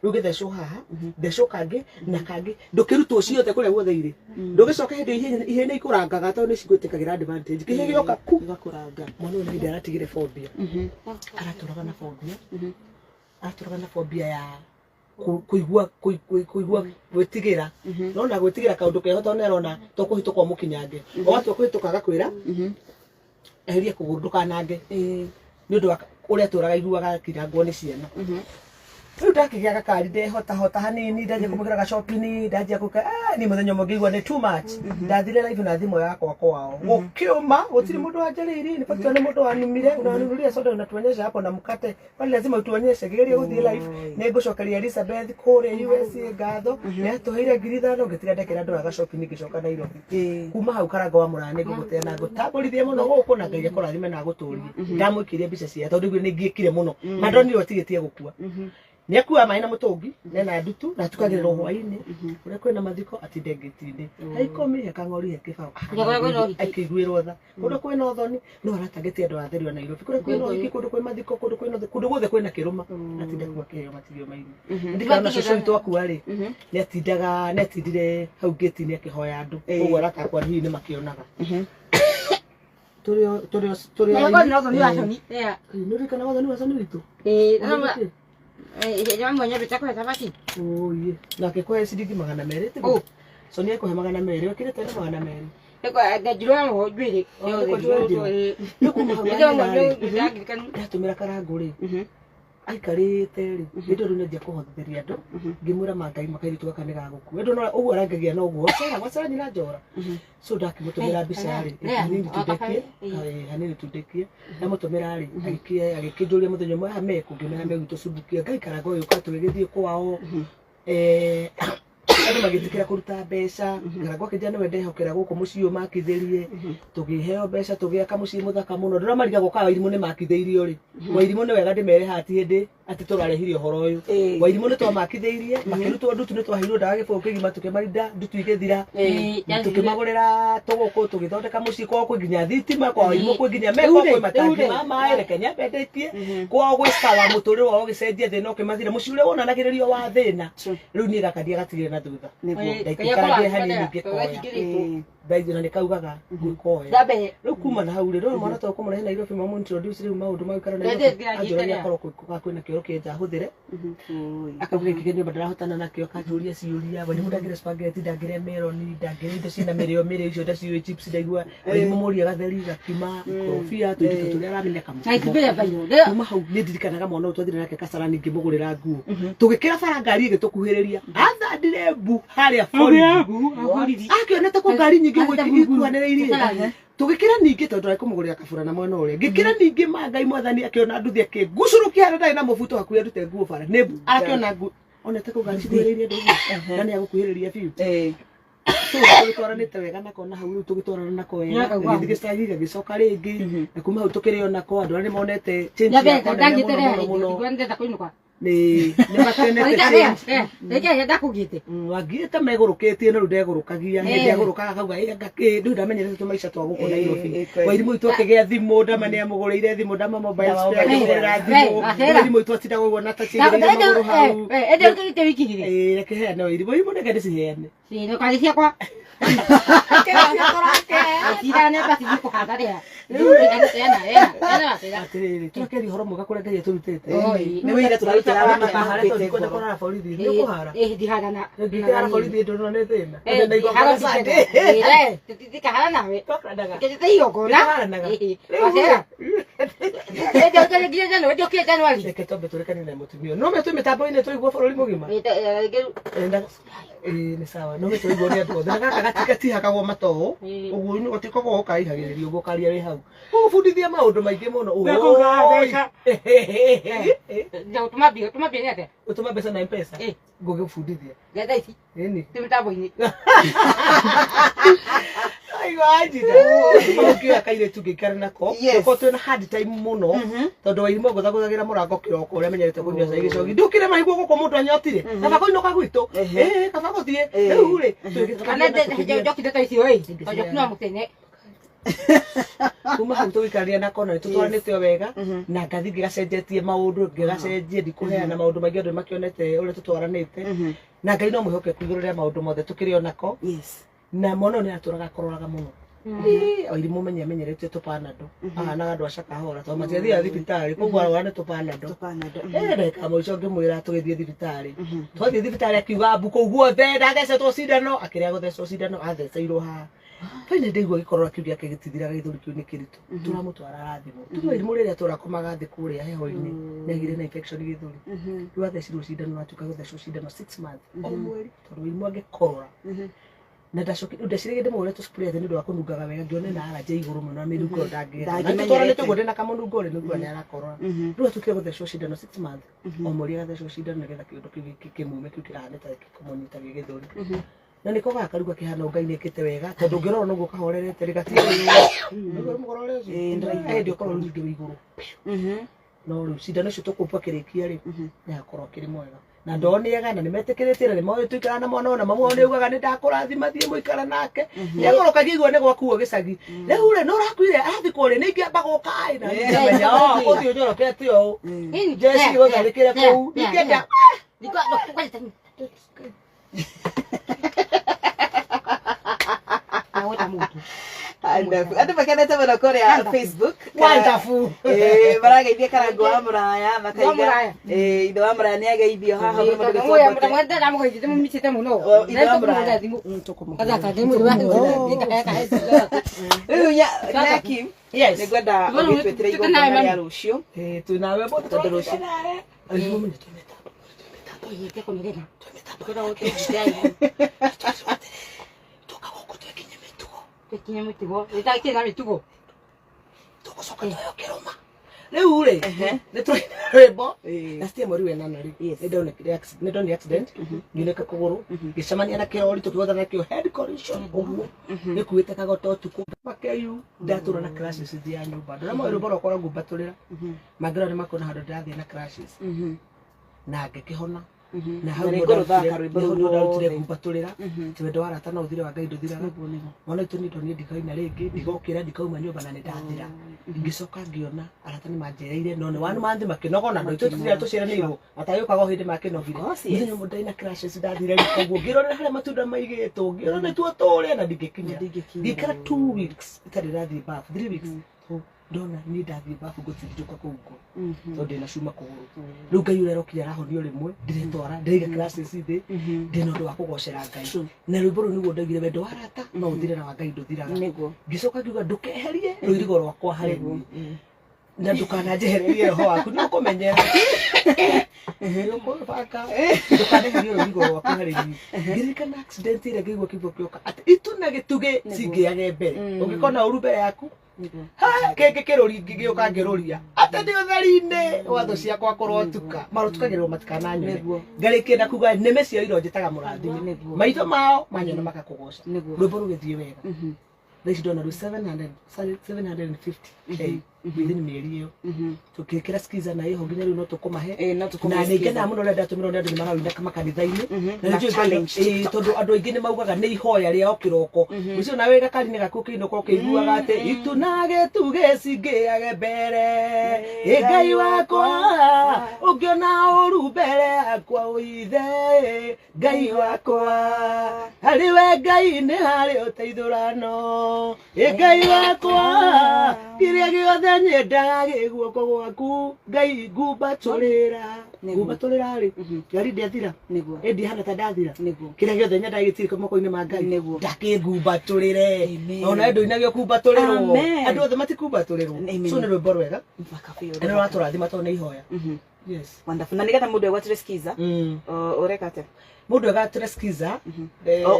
Rĩu gĩthecwo haha, thecwo kangĩ na kangĩ, ndũkĩrutwo ciothe kũrĩa guothe irĩ. Ndũgĩcoka hĩndĩ ĩyo ihĩ nĩ ikũrangaga tondũ nĩ cigwĩtĩkagĩra advantage. Kĩhĩ gĩoka ku.
Gĩgakũranga.
Mwana ũyũ nĩ hĩndĩ aratigire phobia. Aratũraga na phobia. Aratũraga na phobia ya kũigua kũigua gwĩtigĩra. Nona gwĩtigĩra kaũndũ keho tondũ nĩarona to kũhĩtũka ũmũkinyange. Owatua kũhĩtũka agakwĩra eheria kũgũrũ ndũkanange. Nĩ ũndũ wa ũrĩa atũraga aiguaga akirangwo nĩ ciana. Rĩu ndakĩgĩa gakari ndehotahota hanini, ndanjia kũmũgĩra gacopini, ndanjia gũka niĩ mũthenya ũmwe ngĩigua nĩ too much. Ndathire live na thimũ yakwa kwao, gũkĩũma, gũtirĩ mũndũ wanjarĩirie, nĩ bata nĩ mũndũ wanumire, unanunulia soda unatuonyesha hapo na mkate, kwani lazima utuonyeshe. Ngĩgeria gũthiĩ live, nĩ ngũcokeria Elizabeth kũrĩa USA ngatho, nĩ atũheire 5,000, ngĩtiga ndekĩra andũ a gacopini ngĩcoka Nairobi. Kuma hau Karanga wa Mũraya nĩ ngũgũtea na ngũtambũrithie mũno gũkũ na Ngai akũrathime na agũtũrie. Ndamũikĩria mbica cia tondũ nĩ ngĩkire mũno, ma ndonire atigĩtie gũkua. Nĩ akua maĩ na mũtũngi nena ndutu na atukagĩrĩrwo hwaĩ-inĩ kũrĩa kwĩna mathiko atinde ngĩti-inĩ he ikũmi, he kang'ori, he kĩbaũ,
Kũrĩa kwĩna ũhiki.
akĩiguĩrwo tha. Kũndũ kwĩna ũthoni no aratangĩtie andũ a theru a Nairobi, kũrĩa kwĩna ũhiki, kũndũ kwĩ mathiko, kũndũ kwĩna kũndũ guothe kwĩna kĩrũma atinda kuo akĩheo matigio maini. Ndirikana cũcũ witũ akua rĩ, nĩ atindaga, nĩ atindire hau ngĩti-inĩ akĩhoya andũ, koguo arata akwa hihi nĩ makĩonaga tũrĩ tũrĩ tũrĩ.
Na ngoni no thoni wa thoni. Yeah.
Nĩ ũririkanaga ũthoni wa coni witũ?
Eh, no eh, mwenye bitako ya tabaki.
Oye, nake kũhe ciringi 200 tiguo?
Oh.
Sonia ekũhe 200, wĩkĩrĩte na 200.
Eko ngajirwa ho njwiri.
Oh, nĩkwo njwĩrĩ. Rĩu kuma hau yanyina rĩ, ndatũmĩra karangũ rĩ, aikarĩte rĩ, hĩndĩ ĩyo rĩu nĩanjia kũhothithĩria andũ, ngĩmwĩra ma Ngai makairĩtu gaka nĩ gagũkua. Ĩndĩ ũrona ũguo arangegia noguo, cera gwacera nyina njora. So ndakĩmũtũmĩra mbica rĩ, hanini tu ndekie, hanini tu ndekie. Ndamũtũmĩra rĩ, agĩkĩnjũria mũthenya ũmwe haha mekũ, ngĩmwĩra megwitũ Subukia, Ngai karangũ ũyũ ũka tũgĩgĩthiĩ kwao. Andũ magĩtĩkĩra kũruta mbeca, karangũ akĩnjĩra nĩwe ndehokera gũkũ mũciĩ ũyũ makithĩrie, tũkĩheo mbeca tũgĩaka mũciĩ mũthaka mũno. Ndũrĩa marigagwo kana Wairimũ nĩ makithĩirio rĩ, Wairimũ nĩ wega ndĩmere haha ti hĩndĩ atĩ tũrarehire ũhoro ũyũ. Wairimũ nĩ twamakithĩirie, makĩrutwo ndutu, nĩ twaheirwo ndawa gĩbũyũ kĩgima, tũkĩmarinda ndutu igĩthira, tũkĩmagũrĩra tũgũkũ, tũgĩthondeka mũciĩ kwao, kwĩ nginya thitima kwa Wairimũ, kwĩ nginya meko, kwĩ matangi ma maĩ, reke nyambe ndĩkie kwao gwĩ sawa, mũtũrĩre wao ũgĩcenjia, thĩna ũkĩmathira, mũciĩ ũrĩa wonanagĩrĩrio wa thĩna rĩu niĩ gaka ndiagatigire na thutha, ndaikaragie hanini ngĩkoya ndaithio na nĩkaugaga ngĩkoya.
Ndambe.
Rĩu kuma na hau rĩ, rĩu mwana to kũmũrehe Nairobi, mamu introduce rĩu maũndũ ma gũikara Nairobi, anjũragia akorwo kwĩna kĩoro kĩenja hũthĩre, akauga gĩkĩ nyũmba ndarahotana nakĩo, akanjũria ciũria. Wairimũ ndangĩrĩa spaghetti, ndangĩrĩa meroni, ndangĩrĩa indo ciĩna mĩrĩo mĩrĩo icio ndaciũĩ, chips ndaigua. Wairimũ mũria gatheri, gakima, ikorobia, tũindo tũrĩa aramenya
Na itumbĩ rĩa mbayũ.
Kuma hau nĩ ndirikanaga mwana ũyũ twathire nake Kasarani ngĩmũgũrĩra nguo, tũgĩkĩra bara ngari ĩgĩtũkuhĩrĩria, athandire mbu harĩa borithi, akĩonete kũ ngari nyingĩ ũguo ikuhanĩrĩirie. Tũgĩkĩra ningĩ tondũ arĩ kũmũgũrĩra kabura na mwena ũrĩa, ngĩkĩra ningĩ ma Ngai mwathani akĩona nduthi akĩngucũrũkia harĩa ndarĩ na mũbuto hakuhĩ andute nguo bara nĩ mbu akĩona nguo onete kũ ngari cikuhĩrĩirie andũ ũguo na nĩ agũkuhĩrĩria biũ. So tũgĩtwaranĩte wega nako na hau rĩu tũgĩtwarana nako wega, gagĩthiĩ gĩcagi gagĩcoka rĩngĩ, na kuma hau tũkĩrĩ onako andũ arĩa nĩmonete change
Ndambe
yakwa nene
ndangĩte
mũno
rĩa
mũno mũno
ndĩrenda kũinũka.
nĩ makenete change.
Reke ndakũgĩte.
Wangiĩte megũrũkĩtie no rĩu ndegũrũkagia hĩndĩ agũrũkaga akauga ĩ anga kĩ rĩu ndamenyerete tũmaica twa gũkũ Nairobi. Wairimũ witũ akĩgĩa thimũ, ndama nĩ amũgũrĩire thimũ, ndama mobile spare akĩmũgũrĩra thimũ. Wairimũ witũ atindaga ũguo na tacigĩrĩire magũrũ hau.
Ende ũkĩrĩte wiki rĩ.
Ĩ reke heane Wairimũ, Wairimũ reke ndĩciheane.
Nĩ ciakwa. Cira nĩ basi kũhanda rĩa.
Atĩrĩrĩ, tũrakeria ũhoro mwega kũrĩa Ngai atũrutĩte.
Nĩ wĩira tũrarutĩra arĩa
Ndũkahare tondũ
matahumbĩte
ndikwenda
ngoro.
kũrara borithi, nĩ ũkũhara.
Ndihara na.
Ngĩkĩrara borithi ndũrona nĩ thĩna. Na igongona Sunday.
Ndikahara nawe.
Twakaranaga.
Kĩndĩte igongona.
Nĩtũharanaga.
Wacera. Njokie Januari.
Reke twambe tũrekane na mũtumia no me twĩ mĩtambo-inĩ tũigua bũrũri mũgima. Enda ĩĩ nĩ sawa, no me tũigua nĩ andũ othe, na gaka gatihakagwo matoo ũguo gũtikoragwo ũkaihagĩrĩria ũguo ũkaria wĩ hau gũgũbundithia maũndũ maingĩ mũno.
Tũma mbia, tũma mbia nĩ atĩa?
Ũtũma mbeca na M-Pesa, ngũgĩbundithia.
Thaa ici
ĩni
twĩ mĩtambo-inĩ.
Aigua ũngĩoya kairĩtu ngĩikara nako, tũkorwo twĩna hard time mũno tondũ Wairimũ ngũthagũthagĩra mũrango kĩroko ũrĩa menyerete kũnyua cai gĩcogi, ndũkĩre maigua gũkũ mũndũ anyotire, kaba kũinũka gwitũ, kaba gũthiĩ rĩu rĩ.
Kana njokire ta icio ĩ, tondũ njoki no mũtene.
Kuma hau tũgĩikarania na kona nĩ tũtwaranĩte o wega, na ngathi ngĩgacenjetie maũndũ, ngĩgacenjie, ndikũheana maũndũ maingĩ, andũ nĩmakĩonete ũrĩa tũtwaranĩte, na Ngai no mwĩhokeku igũrũ rĩa maũndũ mothe tũkĩrĩ onako. Na mwana ũyũ nĩ atũraga akororaga mũno. Wairimu menye amenyeretio tũpanado, ahanaga andũ a cakahora tondũ matiathiaga thibitarĩ, koguo arwara nĩ tũpanado.
Tũpanado.
Ndagĩka ya mũico ngĩmwĩra tũgĩthiĩ thibitarĩ. Twathiĩ thibitarĩ akiuga mbu kũu guothe, ndathecetwo cindano, akĩrega gũthecwo cindano, atheceirwo haha. Finally ndaigua gĩkorora kĩu gĩake gĩtithiraga, gĩthũri kĩu nĩ kĩritũ, tũramũtwara arathimwo. Tuge Wairimu rĩrĩa tũrakomaga thĩ kũrĩa heho-inĩ, nĩagĩire na infection gĩthũri. Rĩu athecirwo cindano, atuĩka gũthecwo cindano 6 months o mweri, tondũ Wairimu angĩkorora na ndacokire ndeciragia ndĩmũgũre tũ-spray atĩ nĩ ũndũ wa kũnungaga wega, ngĩona ena allergy igũrũ mũno na mĩnungo ĩyo ndangĩenda. Na
Ndangĩmenyerete.
tũtwaranĩte ũguo ndĩna kamũnungo rĩ, nĩguo nĩ arakorora. Rĩu atuĩkire gũthecwo cindano 6 months o mweri, agathecwo cindano nĩgetha kĩũndũ kĩu kĩmume kĩu kĩrahana ta kũmũnyita gĩ gĩthũri. Na nĩko gaka rĩu gakĩhana ũguo, Ngai nĩekĩte wega, tondũ ũngĩrora noguo kahorerete rĩ, gatirĩ nĩguo mũkorore ũcio.
Ndĩraigua.
Hĩndĩ ũkorwo rĩu ningĩ wĩ igũrũ, no rĩu cindano icio tũkũmbu akĩrĩkia rĩ, nĩ akorwo akĩrĩ mwega na ndoo nĩ ega na nĩ metĩkĩrĩtie na nĩ moĩ tũikara na mwana ũyũ, na mamu wao nĩ augaga nĩ ndakũrathima thiĩ mũikara nake. Nĩ agorokagia igua nĩ gwakuo gĩcagi rĩu rĩ, no ũrakuire arathikwo rĩ, nĩ ingĩamba gũka ĩ na ningĩamenya o ũthiĩ ũnyorokete ũũ njeci gũtharĩkĩre kũu ningĩenda.
Andũ makenete mũno kũrĩa Facebook.
Wonderful.
Marageithia Karango wa Mũraya makaiga.
Wa Mũraya.
Ithe wa Mũraya nĩ ageithio haha mũno mũndũ gĩtwo Mbote. Ithe wa Mũraya. Rĩu Nyaki,
Yes.
nĩngwenda ũgĩtwĩtĩre igongona rĩa rũciũ.
Twĩ nawe mũndũ.
Tondũ rũciũ
Arimũ mene twĩ mĩtambo, twĩ mĩtambo tũka gũkũ twekinye mĩtugo, tũgũcoka tũheo kĩrũma. Rĩu rĩ, nĩ tũraina rwĩmbo. Last year mweri wa ĩnana rĩ, nĩ ndonire accident, ngiunĩka kũgũrũ, ngĩcemania na kĩrori, tũkĩgũthana nakĩo head collision ũguo, gĩkuĩte kagoto ũtukũ makeyu, ndatũra na crashes thĩ ya nyũmba. Andũ arĩa moĩ rwĩmbo rwakwa rwa ngumbatũrĩra mangĩrora nĩ makona handũ ndĩrathiĩ na crashes na ngĩkĩhona na hau
Na
nĩho
nĩngũrũthaka
ndarutire-
rwĩmbo
nĩho
rũu
ndarutire
ruothe.
ngumbatũrĩra. Ti wendo wa arata no ũthire, wa Ngai ndũthiraga. Mwana witũ nĩ ndonire ndikaina rĩngĩ, ndigokĩra, ndikauma nyũmba na nĩ ndathira. Ngĩcoka ngĩona arata nĩ manjereire, no nĩ one month makĩnogona, no ithuĩ tũtira tũciaranĩirwo matagĩũkaga o hĩndĩ makĩnogire.
Of course, yes.
Mũthenya ũmwe ndarĩ na crashes, ndathire riko ũguo, ngĩrorera harĩa matunda maigĩtwo, ngĩrora nĩtuo tũrĩa na ndingĩkinya.
Ndingĩkinya.
Ngĩikara 2 weeks itarĩ ndathiĩ bafu, 3 weeks. Ndona niĩ ndathiĩ bafu ngũtindĩka kũu ũguo tondũ ndĩna cuma kũgũrũ. Rĩu Ngai ũrĩa arokire arahonio rĩmwe, ndiretwara, ndĩraiga crashes thĩ, ndĩna ũndũ wa kũgocera Ngai. Na rwĩmbo rũu nĩguo ndaugire wendo wa arata no ũthire na wa Ngai ndũthiraga. Ngĩcoka ngiuga ndũkeherie rũirigo rwakwa harĩ niĩ na ndũkananjehererie roho waku, nĩ ũkũmenyera, nĩ ũkũbanga, ndũkaneherie rũirigo rwaku harĩ niĩ. Ngĩririkana accident ĩrĩa, ngĩigua kĩguo kĩoka atĩ itu na gĩtugĩ cingĩage mbere, ũngĩkona ũru mbere yaku. Ha, kĩngĩ kĩrũri ngĩgĩũka ngĩrũria atĩ ndĩ ũtheri-inĩ wa thũ ciakwa kũrotuka, marotukagĩrĩrwo matikananyone. Ngarĩkia na kuga nĩme cia iro njĩtaga mũrathime, maitho mao manyona makakũgoca. Rwĩmbo rũgĩthiĩ wega. Thaa ici ndona rĩu 700, sorry, 750K within mĩeri ĩyo tũkĩkĩra skiza na ĩho nginya rĩu no tũkũmahe.
No tũkũmahe
Na nĩ
skiza.
ngenaga mũno rĩrĩa ndatũmĩrwo nĩ andũ nĩ marawina makanitha-inĩ. Na
Na
nĩ njũĩ
challenge TikTok.
Tondũ andũ aingĩ nĩ maugaga nĩ ihoya rĩao kĩroko ũcio, nawe gakari-inĩ gaku ũkĩinũka ũkĩiguaga atĩ itu na gĩtugĩ cingĩage mbere ĩ Ngai wakwa, ũngĩona ũru mbere yakwa ũithe, Ngai wakwa, harĩ we Ngai nĩ harĩ ũteithũrano. Ĩ Ngai wakwa, kĩrĩa gĩothe nyendaga gĩ guoko gwaku Ngai, ngumbatũrĩra. Ngumbatũrĩra rĩ, ngari ndĩathira. Ĩndĩ hana ta ndathira. Kĩrĩa gĩothe nyendaga gĩtirĩ moko-inĩ ma Ngai. Ndakĩngumbatũrĩre. Ona ndũinagio kumbatũrĩrwo.
Amen.
Andũ othe matikumbatũrĩrwo.
Amen.
So nĩ rwĩmbo rwega
Mpaka biũ.
na nĩ rũratũrathima tondũ nĩ ihoya. Yes.
Wonderful. Na nĩgetha mũndũ egwatĩre skiza, ũreka atĩa?
Mũndũ egatĩre skiza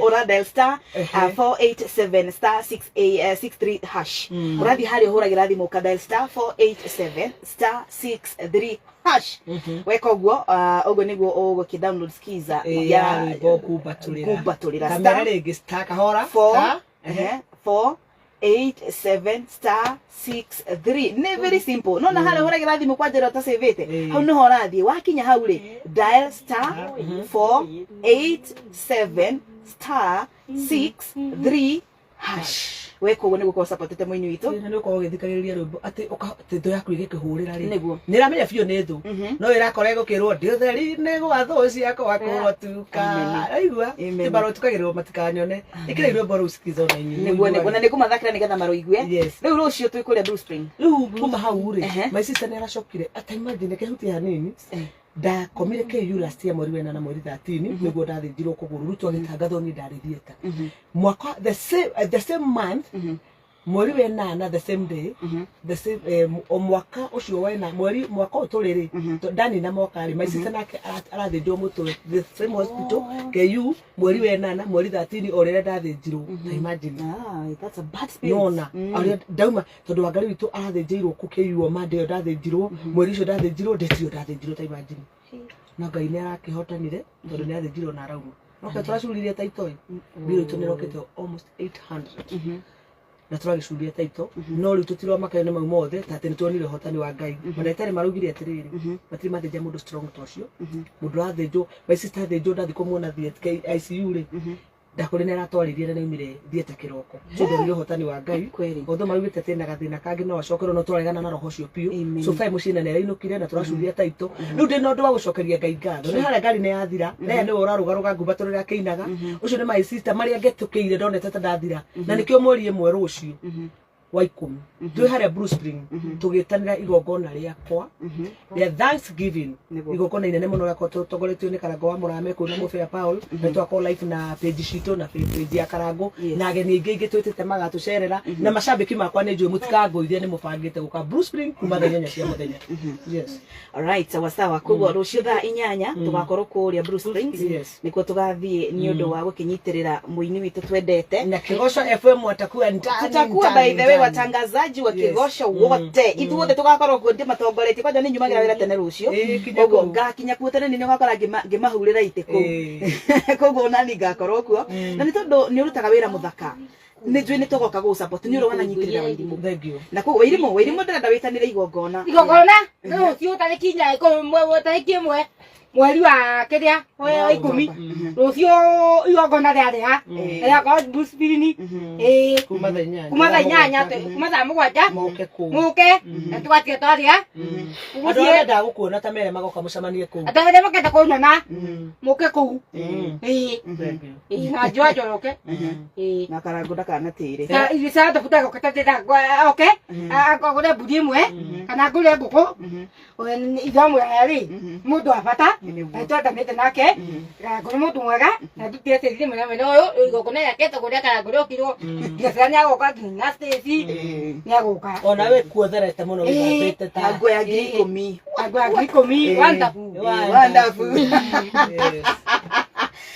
Ũra dial star 487 star 6 a 63 hash. Ũrathiĩ harĩa ũhũragĩra thimũ ũka dial star 487 star 63 hash. Weka ũguo, ũguo nĩguo ũgũkĩ download skiza
ya rwĩmbo kumbatũrĩra.
Kumbatũrĩra.
Kamera
Star
rĩngĩ star kahora.
4
star,
4 8 7 star 6 3. Nĩ very simple. No na harĩa ũhũragĩra thimũ kwa njĩra ũtacĩvĩte, hau nĩho ũrathiĩ. Wakinya hau rĩ, dial star 4 8 7 star 6 3 hash. Weka ũguo nĩ gũkorwo supportete mũini witũ.
Nĩ ũkorwo ũgĩthikagĩrĩria rwĩmbo atĩ atĩ thũ yaku ĩgĩkĩhũrĩra rĩ,
Nĩguo.
nĩ ĩramenya biũ nĩ thũ, no ĩrakora ĩgũkĩrwo ndĩ ũtheri-inĩ gwa thũ ciakwa kũrotuka.
Amen.
Aigua
Amen.
ti marotukagĩrĩrwo matikanyone. Ĩkĩrai rwĩmbo rũu sikiza ona inyuĩ.
Nĩguo, nĩguo, na nĩngũmathakĩra nĩgetha marũigue.
Yes.
Rĩu rũciũ twĩ kũrĩa Blue Spring.
Rĩu kuma hau rĩ, my sister nĩ aracokire ata imagine kehutia hanini. Ndakomire KU last year mweri wena na mweri 13 nĩguo ndathĩnjirwo kũgũrũ. Rĩu twagĩtangathwo niĩ ndarĩ theatre mwaka the same month, mweri wenana, the same day, the same o mwaka ũcio wena mweri mwaka ũyũ tũrĩ rĩ, ndanina mwaka rĩ, my sister nake arathĩnjwo mũtwe the same hospital KU mweri wenana mweri 13 o rĩrĩa ndathĩnjirwo. Ta imagine.
Ah, that's a bad spirit.
Nona arĩa ndauma tondũ wangari witũ arathĩnjĩirwo kũ KU o Monday ĩyo ndathĩnjirwo, mweri ũcio ndathĩnjirwo, date ĩyo ndathĩnjirwo. Ta imagine, no Ngai nĩ arakĩhotanire tondũ nĩ athĩnjirwo na arauma. No tũracuririe taito ĩ mbirũ itũ nĩ ĩrokĩte almost 800 na tũragĩcuria taito, no rĩu tũtiramakanio nĩ mau mothe ta atĩ nĩ tuonire ũhotani wa Ngai. Mandagĩtarĩ maraugire atĩrĩrĩ, matirĩ mathĩnja mũndũ strong ta ũcio. Mũndũ ũrathĩnjwo, my sister athĩnjwo, ndathi kũmuona ICU rĩ, ndakũrĩ nĩ aratwarĩrie na nĩaumire theatre kĩroko. So ndonire ũhotani wa Ngai.
Kweli.
Although maraugĩte atĩ ena gathĩna kangĩ no acokerwo, no tũraregana na roho ũcio biũ.
Amen.
So far mũciĩ na nĩarainũkire na tũracuria taito. Rĩu ndĩ na ũndũ wa gũcokeria Ngai ngatho nĩ harĩa ngari nĩ yathira Leah nĩwe ũrarũgarũga ngumbatũrĩra akĩinaga. Ũcio nĩ my sister marĩa ngetũkĩire ndonete ta ndathira, na nĩkĩo mweri ĩmwe rũciũ wa 10 twĩ harĩa Blue Spring tũgĩtanĩra igongona rĩakwa rĩa Thanksgiving.
Nĩguo.
Igongona inene mũno rĩakwa tũtongoretio nĩ Karango wa Mũrame kũu na Mũbĩa Paul, na twakorwo live na page citũ na page ya Karango na ageni aingĩ aingĩ twĩtĩte magatũcerera na macambĩki makwa. Nĩ njũĩ mũtikangũithia nĩ mũbangĩte gũka Blue Spring kuma thaa 8 cia mũthenya. Yes.
Alright, sawa sawa. Koguo rũciũ thaa 8 tũgakorwo kũrĩa Blue Springs.
Yes.
Nĩkuo tũgathiĩ nĩ ũndũ wa gũkĩnyitĩrĩra mũini witũ twendete.
Na Kĩgoco FM watakuwa ndani.
Tutakuwa, by the way, watangazaji wa Kĩgoco wote, ithuothe tũgakorwo kuo ndĩmatongoretie. Kwanja nĩ nyumagĩra wĩra tene rũciũ.
Ĩĩ, kinya
Koguo
kũu.
ngakinya kuo tene, nĩ ũgakora ngĩmahurĩra itĩ kũu. Koguo nani ngakorwo kuo, na nĩ tondũ nĩ ũrutaga wĩra mũthaka, nĩ njũĩ nĩ tũgoka gũ support nĩ ũrĩa wananyitĩrĩra Wairimũ.
Thank you.
Na koguo Wairimũ, Wairimũ, ndĩrenda wĩtanĩre igongona.
Igongona rũciũ tarĩki 4 tarĩki 1 mweri wa kĩrĩa wa 10 rũciũ, igongona rĩarĩha rĩakorwo Blue-Spring, ĩĩ.
Kuma thaa 8.
Kuma thaa 8, kuma thaa 7.
Moke kũu.
Mũke na tũgatiga twarĩa.
Andũ arĩa mendaga gũkuona ta mere magoka mũcemanie kũu.
Andũ arĩa makenda kũnyona mũke kũu, ĩĩ.
Thank you.
Ĩĩ, na njoa njoroke, ĩĩ.
Na Karango ndakanatĩre.
Na irio cia tafuta goka oke agũre mbũri ĩmwe kana ngũre ngũkũ ithamwĩra rĩ, mũndũ wa bata na twendanĩte nake. Karangũ nĩ mũndũ mwega na ndutire tĩri mwena mwena ũyũ igongona rĩake tũgũrĩa Karangũ rĩokirwo nginya ciana nĩagoka nginya Stacy nĩagũka.
Ona we kuotherete mũno wĩthambĩte
Na
ta
nguo ya 10,000.
Angũ ya 10,000 wonderful.
Wonderful.
Yes.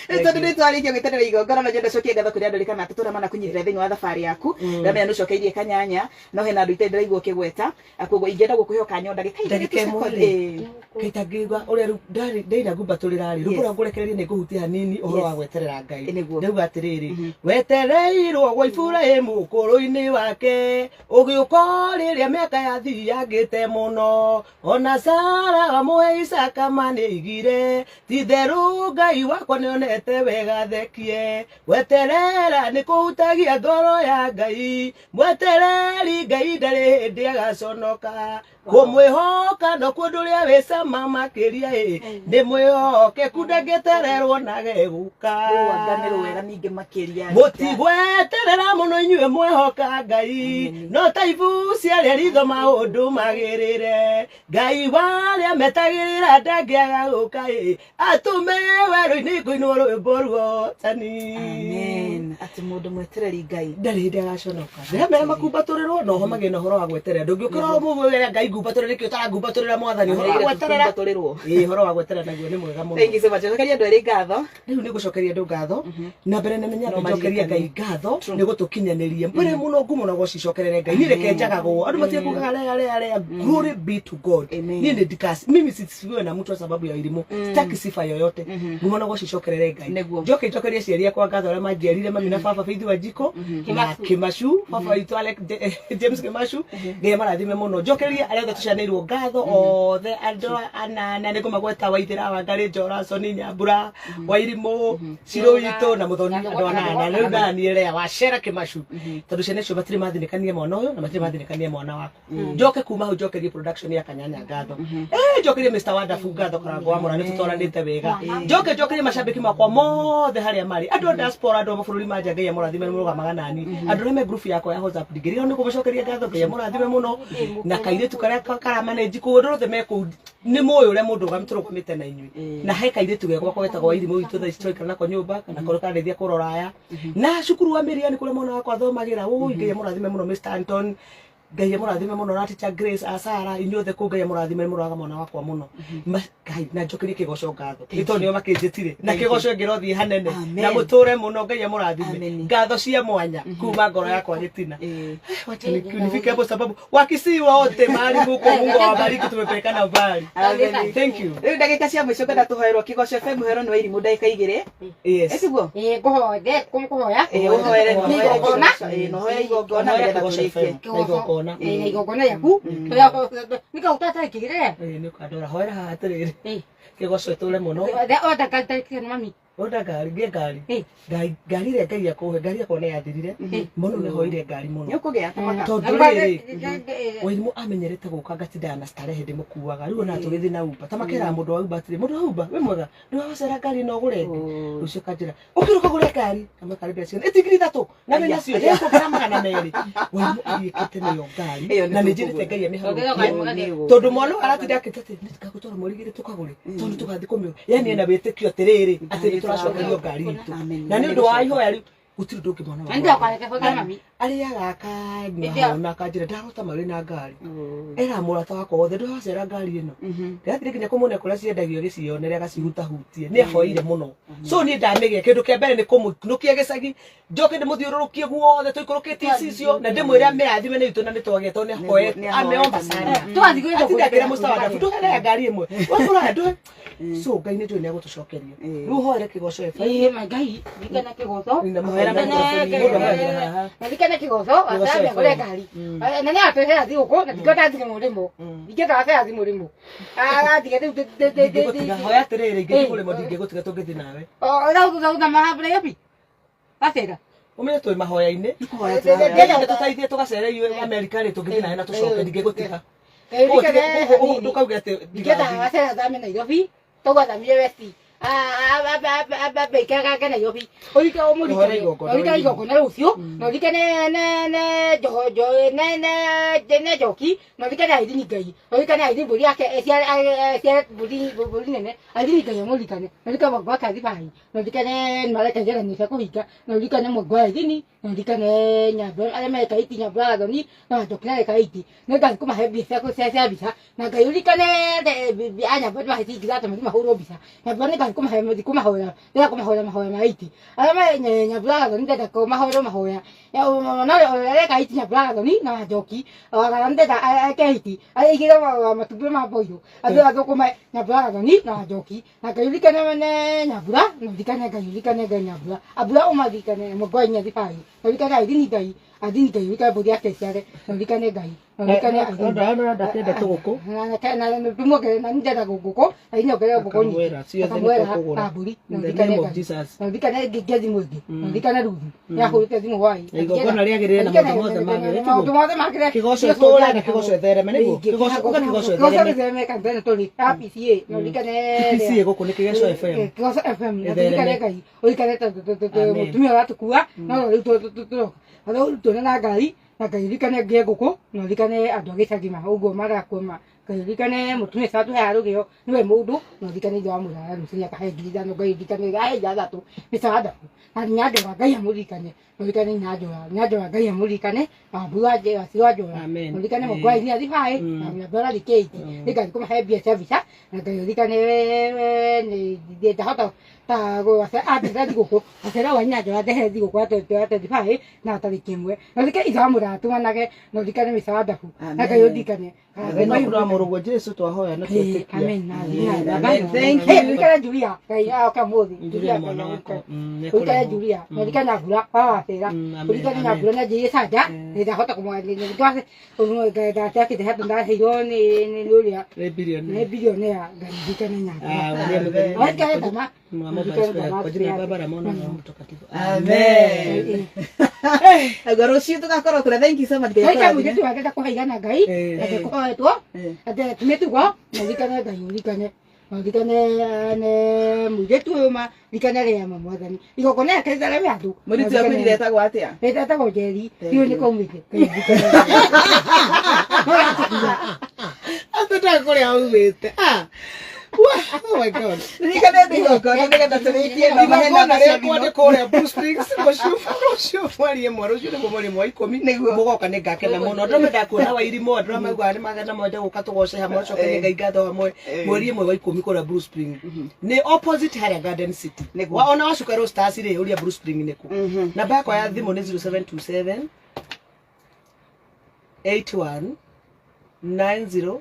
Rĩu tondũ nĩ twarĩkia gwĩtanĩra igongona, no nyenda cokie ngatho kũrĩ andũ arĩa kana tũtũra mana kũnyitĩrĩra thĩinĩ wa thabarĩ yaku. Ndamenya nĩ ũcokeirie kanyanya, no hena andũ itarĩ ndĩraigua ũkĩgweta. Koguo ingĩenda gũkũhe kanya o ndagĩka igĩrĩ
Ndagĩka ĩmwe
tu
rĩ.
second.
Kaita ngĩigua ũrĩa rĩu ndaina ngumbatũrĩra rĩ, rwĩmbo rũrĩa ngũrekereria nĩ ngũhutia hanini ũhoro wa gweterera Ngai.
Nĩguo.
Ndauga atĩrĩrĩ, wetereirwo gwa Iburahĩmu ũkũrũ-inĩ wake ũgĩũka rĩrĩa mĩaka yathiyangĩte mũno, ona Sara amũhe Isaka manĩigire titherũ Ngai wakwa nĩonete wega thekie. Gweterera nĩ kũhutagia ngoro ya Ngai. Mwetereri Ngai ndarĩ hĩndĩ agaconoka. Kũmwĩhoka no kũndũ ũrĩa wĩ cama makĩria ĩ nĩ mwĩhokeku ndangĩtererwo na gegũka.
Rũu anga nĩ rwega ningĩ makĩria.
Mũtigweterera mũno inyuĩ mwehoka Ngai, no ta ibu ciarĩa ritho maũndũ magĩrĩre. Ngai warĩa metagĩrĩra ndangĩaga gũka ĩ atũme werũ-inĩ ngũinwo rwĩmbo ruotani.
Amen. Atĩ mũndũ mwetereri Ngai
ndarĩ hĩndĩ agaconoka. Ndĩramera makumbatũrĩrwo na oho magĩe na ũhoro wa gweterera. Ndũngĩũkĩra o mũthenya Ngai ngumbatũrĩre nĩkĩ ũtarangumbatũrĩra mwathani ũhoro wa gweterera.
Tũrĩrwo.
Ĩĩ, ũhoro wa gweterera naguo nĩ mwega mũno.
Thank you so much. Cokeria andũ erĩ ngatho.
Rĩu nĩ ngũcokeria andũ ngatho na mbere nene nyambe
No
njokerie Ngai ngatho nĩ gũtũkinyanĩria mbere mũno. Ngumo na gũcicokerere Ngai. Niĩ reke njagagwo andũ matige kugaga rea rea rea. Glory be to God.
Amen.
Niĩ nĩ ndikasi mimi sisifiwe na mtu sababu ya irimũ, sitaki sifa yoyote. Ngumo na gũcicokerere Ngai.
Nĩguo.
Njoke njokerie aciari akwa ngatho arĩa manjiarire, mami na baba, Faith wa Njiko na Kĩmacu, baba witũ Alec James Kĩmacu. Ngai amarathime mũno. Njokerie arĩa Arĩa othe tũcianĩirwo ngatho othe andũ anana nĩ ngũmagweta Waithĩra, Wangarĩ, Njora, Soni, Nyambura, Wairimũ, Cirũ witũ na Mũthoni, andũ anana. Rĩu naniĩ Lea Wacera Kĩmacu, tondũ ciana icio matirĩ mathinĩkania mwana ũyũ na matirĩ mathinĩkania mwana wakwa. Njoke kuma hau njokerie production ya Kanyanya ngatho, njokerie Mr Wonderful ngatho, Karango wa Mora, nĩ tũtwaranĩte wega. Njoke njokerie macambĩki makwa mothe harĩa marĩ, andũ a diaspora, andũ a mabũrũri ma nja, Ngai amũrathime, nĩ mũrũgamaga nani. Andũ arĩa me group yakwa ya WhatsApp, ndingĩriganĩrwo nĩ kũmacokeria ngatho, Ngai amũrathime mũno. Na kairĩtu karĩa karamanĩnji kũu, andũ othe me kũu nĩ mũĩ ũrĩa mũndũ tũrũgamĩte na inyuĩ. Na he kairĩtu gekwa getagwo Wairimũ witũ, thaa ici tũraikara nako nyũmba kana korwo karandeithia kũrora aya na cukuru wa Mĩriani kũrĩa mwana wakwa athomagĩra. Ũi, Ngai amũrathime mũno, Mr Anton, Ngai amũrathime mũno, na teacher Grace Asara, inyuothe kũu, Ngai amũrathime, mũroraga mwana wakwa mũno. Ngai na njokerie kĩgoco ngatho nĩ tondũ nĩo makĩnjĩtire na kĩgoco ngĩrothiĩ hanene.
Amen.
Na mũtũre mũno, Ngai amũrathime.
Amen.
Ngatho cia mwanya kuma ngoro yakwa gĩtina. Wacha nifike hapo sababu Wakisii wote mahali muko, Mungu awabariki, tumepelekana mbali.
Amen.
Thank you.
Rĩu ndagĩka cia mũico ngenda tũhoerwo Kĩgoco FM, ũhero nĩ Wairimũ ndagĩka igĩrĩ.
Yes.
Ĩtiguo?
Ĩĩ, ngũhoe kũhoya.
Ũhoere
Nĩ
ũhoere
igongona.
Kĩgoco, na ũhoere igongona
Hoya
nĩgetha
Kĩgoco
tũrĩkie.
FM na igongona.
Ĩĩ, na igongona rĩaku nĩkaũtatarĩkĩrĩre.
Ĩĩ, nĩ ũkandora hoera haha atĩrĩrĩ, kĩgoco ĩtũre mũno.
Otakarĩkĩre mami.
Onda ngari, ngĩe ngari.
Ĩĩ.
Ngai, ngari ĩrĩa Ngai akũhe, ngari yakwa nĩ yathirire mũno, nĩ hoire ngari mũno.
Nĩ ũkũgĩa tamaka.
Tondũ rĩrĩ, Wairimũ amenyerete gũka ngatindaga na starehe ndĩmũkuaga, rĩu ona tũgĩthiĩ na Uber ta makeraga mũndũ wa Uber atĩrĩ, mũndũ wa Uber, wĩ mwega, ndũĩ wacera ngari ĩno ũgũre ĩngĩ. Rũciũ kanjĩra ũkĩrĩ ũkagũre ngari kamwe karĩ mbeca cigana ĩti 3,000 na wĩ nacio ndĩkuongera 200. Wairimũ agiĩkĩte nayo ngari.
Ĩyo nĩ
Na nĩ
tũkũgũra.
njĩrĩte Ngai amĩharũrũkie,
Nĩguo.
tondũ mwana ũyũ aratinda akĩte atĩ nĩtũgagũtwara mweri igĩrĩ tũkagũre, tondũ tũgathiĩ kũmĩgũra, yani ena wĩtĩkio atĩrĩrĩ atĩ nĩ tũracokerio ngari itũ.
Amen.
Na nĩ ũndũ wa ihoya rĩu gũtirĩ ũndũ ũngĩ mwana wakwa
Nĩndakareke hoya mami.
arĩaga akanyua hona akanjĩra ndarota marĩ na ngari, era mũrata wakwa wothe ndũracera ngari ĩno. Ndĩrathire nginya kũmuonia kũrĩa ciendagio gĩcionere agacihutahutie, nĩ ahoire mũno. So niĩ ndamĩgĩa, kĩndũ kĩa mbere nĩ kũmũinũkia gĩcagi, njoke ndĩmũthiũrũrũkie guothe tũikũrũkĩtie icicio na ndĩmwĩre amĩrathime nĩ itũ, na nĩ twagĩa tondũ nĩ ahoete,
Nĩ ahoete
ameomba
mũno.
sana.
Tũgathiĩ gwĩka
Atinda akĩra mũcawadabu ndũhe ngari ĩmwe wakũraya ndũhe. So Ngai nĩ njũĩ nĩ agũtũcokeria. Rĩu hoere Kĩgoco FM.
Ĩĩ, ma Ngai, ririkana kĩgoco.
Na mũhoera microphone, mũndũ ahoyagĩra haha.
Ririkana kĩgoco,
Kĩgoco
acambe
FM.
ngũre ngari. Na nĩ atwĩhera thigũkũ, na ndingĩenda athiĩ mũrĩmo. Ndingĩenda acera athiĩ mũrĩmo. Arathiĩ rĩu
Ndingĩgũtiga, hoya atĩrĩrĩ, ingĩthiĩ mũrĩmo ndingĩgũtiga, tũngĩthiĩ nawe.
Rau mahabura yapi? Acera.
Ũmenye twĩ mahoya-inĩ.
Kũhoya tũrahoya.
Ngai tũteithie tũgacere iwe Amerika rĩ, tũngĩthiĩ nawe na tũcoke, ndingĩgũtiga.
Ririkane hanini.
Ndũkauge atĩ
Ndingĩenda
ndigathiĩ.
acera athame Nairobi, toguo athamire West. Ambe aikarage Nairobi. Ũrike
Ũhore
ũmũririkane.
igongona
Ũririkane
rĩu.
Igongona rũciũ, na ũririkane ne ne njoho njo ne ne ne njoki, na ũririkane Irene Ngai. Ũririkane Irene mbũri yake ĩciare ĩciare mbũri mbũri nene. Irene Ngai amũririkane. Na ũririkane mwango wake Athibai. Na ũririkane nĩmareka igeranio cia kũhinga. Na ũririkane mwango wa Irene, na ũririkane Nyambura arĩa mareka iti, Nyambura Gathoni na Njoki areka iti. Nĩ ngathiĩ kũmahe mbia cia cia cia mbica. Na Ngai ũririkane a Nyambura ndĩmahe ciringi 3 mathiĩ mahũrwo mbica. Nyambura nĩ ngathiĩ kũmahe, mathiĩ kũmahoya, ndĩrenda kũmahoya mahoya ma iti. Arĩa me Nyambura Gathoni ndĩrenda kũmahoerwo mahoya. No ũrĩa areka iti Nyambura Gathoni na Wanjoki, Wagathoni ndĩrenda eke iti, aigĩre matumbĩ ma mboirũ, athiĩ athũkũme Nyambura Gathoni na Wanjoki. Na Ngai ũririkane ne Nyambura, na ũririkane Ngai, ũririkane Ngai Nyambura. Ambura ũmaririkane Mũngu wa inya Thibai. Na ũririkane Irene Ngai, Irene Ngai, ũririkane mbũri yake ĩciare, na ũririkane Ngai, na ũririkane Irene.
Ndakĩenda tũgũkũ.
Na ndĩrenda ngũkũ, na inyongerere ngũkũ nyingĩ.
Akamwĩra, ciothe nĩ
Akamwĩra
tũkũgũra.
na mbũri, na
In the
ũririkane
name of
Ngai.
Jesus.
Na ũririkane ngĩngia thimũ ĩngĩ, na ũririkane Ruthu, nĩahũrĩte thimũ hwaĩ.
Na igongona rĩagĩrĩre na maũndũ mothe magĩrĩre.
Maũndũ mothe magĩrĩre.
Kĩgoco ĩtũre na kĩgoco ĩthereme, nĩguo? Kĩgoco, uga kĩgoco
Kĩgoco
ĩthereme.
gĩthereme kanitha ĩno tũrĩ ya PCA, na ũririkane
PCA gũkũ nĩ Kĩgoco FM.
Kĩgoco FM, na
Ĩthereme.
ũririkane Ngai, ũririkane
Amen.
mũtumia ũratũkua, no rĩu tũroka. Na rĩu tuone na ngari, na Ngai ũririkane ngĩe ngũkũ, na ũririkane andũ a gĩcagi ma ũguo marakua ma. Ngai ũririkane mũtumia ũcio atũheaga rũgĩo, nĩwe mũndũ, na ũririkane ithe wa mũraya rũciũ nĩakahe 5,000, Ngai ũririkane ahe 6 Mr. Wonderful. Na Nyanjora Ngai amũririkane, na ũririkane Nyanjora, Nyanjora Ngai amũririkane, na Wambui wa Njera, wa Njora.
Amen.
Na ũririkane Mũngu wa Inia Thibai, na Nyambura Rikĩiti. Nĩngathiĩ kũmahe mbia cia mbica, na Ngai ũririkane nĩ ndahota ta andehere thigũkũ, acera wa Nyanjora ndehere thigũkũ ya 25 na tarĩki 1. Na ũririkane ithe wa mũraya tũmanage, na ũririkane Mr. Wonderful. Na Ngai ũririkane.
Mũrũguo Jesu twahoya na twetĩkia.
Amen.
Amen. Thank you.
Ririkana Julia, Ngai aoka mũthĩ.
Julia
Julia
nĩ mwana wakwa.
Ririkana
Nĩekũrehwo.
Julia, na ririkana Ngura wa wacera.
Amen,
Ririkana
amen.
Nyambura na njĩrie canja, nĩ ndahota kũmwathĩ ndakĩte handũ ndaheirwo nĩ nĩ ũrĩa
Nĩ
nĩ
billionaire.
bilionea Ngai ririkana Nyambura.
Ah, Maria Mũtheru.
Ririkana Tama.
Mwa Baba Yesu, kwa jina la Baba la Mwana na Roho Mtakatifu.
Amen. Aguo rũciũ tũgakorwo kũrĩa. Thank you so much. Ngai
Ngai
akũrathime.
mũirĩtu wake ndakũhaigana Ngai,
Eh.
atĩ kũhoetwo,
Eh.
atĩ mĩtugo, na ririkane Ngai ũririkane ũririkane ne mũirĩtu ũyũ ma ririkane rĩama mwathani igongona yake rĩtharame andũ
Mũirĩtu wakwĩrire etagwo atĩa?
etagwo Njeri
Thank
iyo nĩ
you.
kaumĩte Ngai ririkane.
Atũtaga kũrĩa aumĩte. Ah. Wah, oh my God.
Ririkane ndĩ igongona nĩgetha tũrĩkie na mahe
Igongona
namba cia
rĩakwa
thimũ.
nĩ kũrĩa Blue Springs rũciũ rũciũ mweri ĩmwe rũciũ nĩguo mweri ĩmwe wa ikũmi
Nĩguo.
mũgoka nĩ ngakena mũno andũ mendaga kuona Wairimũ andũ arĩa maugaga nĩ magana mwende gũka tũgoce hamwe tũcokerie Ngai ngatho hamwe mweri ĩmwe wa ikũmi kũrĩa Blue Spring nĩ opposite harĩa Garden City.
Nĩguo.
Wa ona wacuka Road Stars rĩ ũria Blue Spring nĩkũ. Namba yakwa ya thimũ nĩ 0727 81 90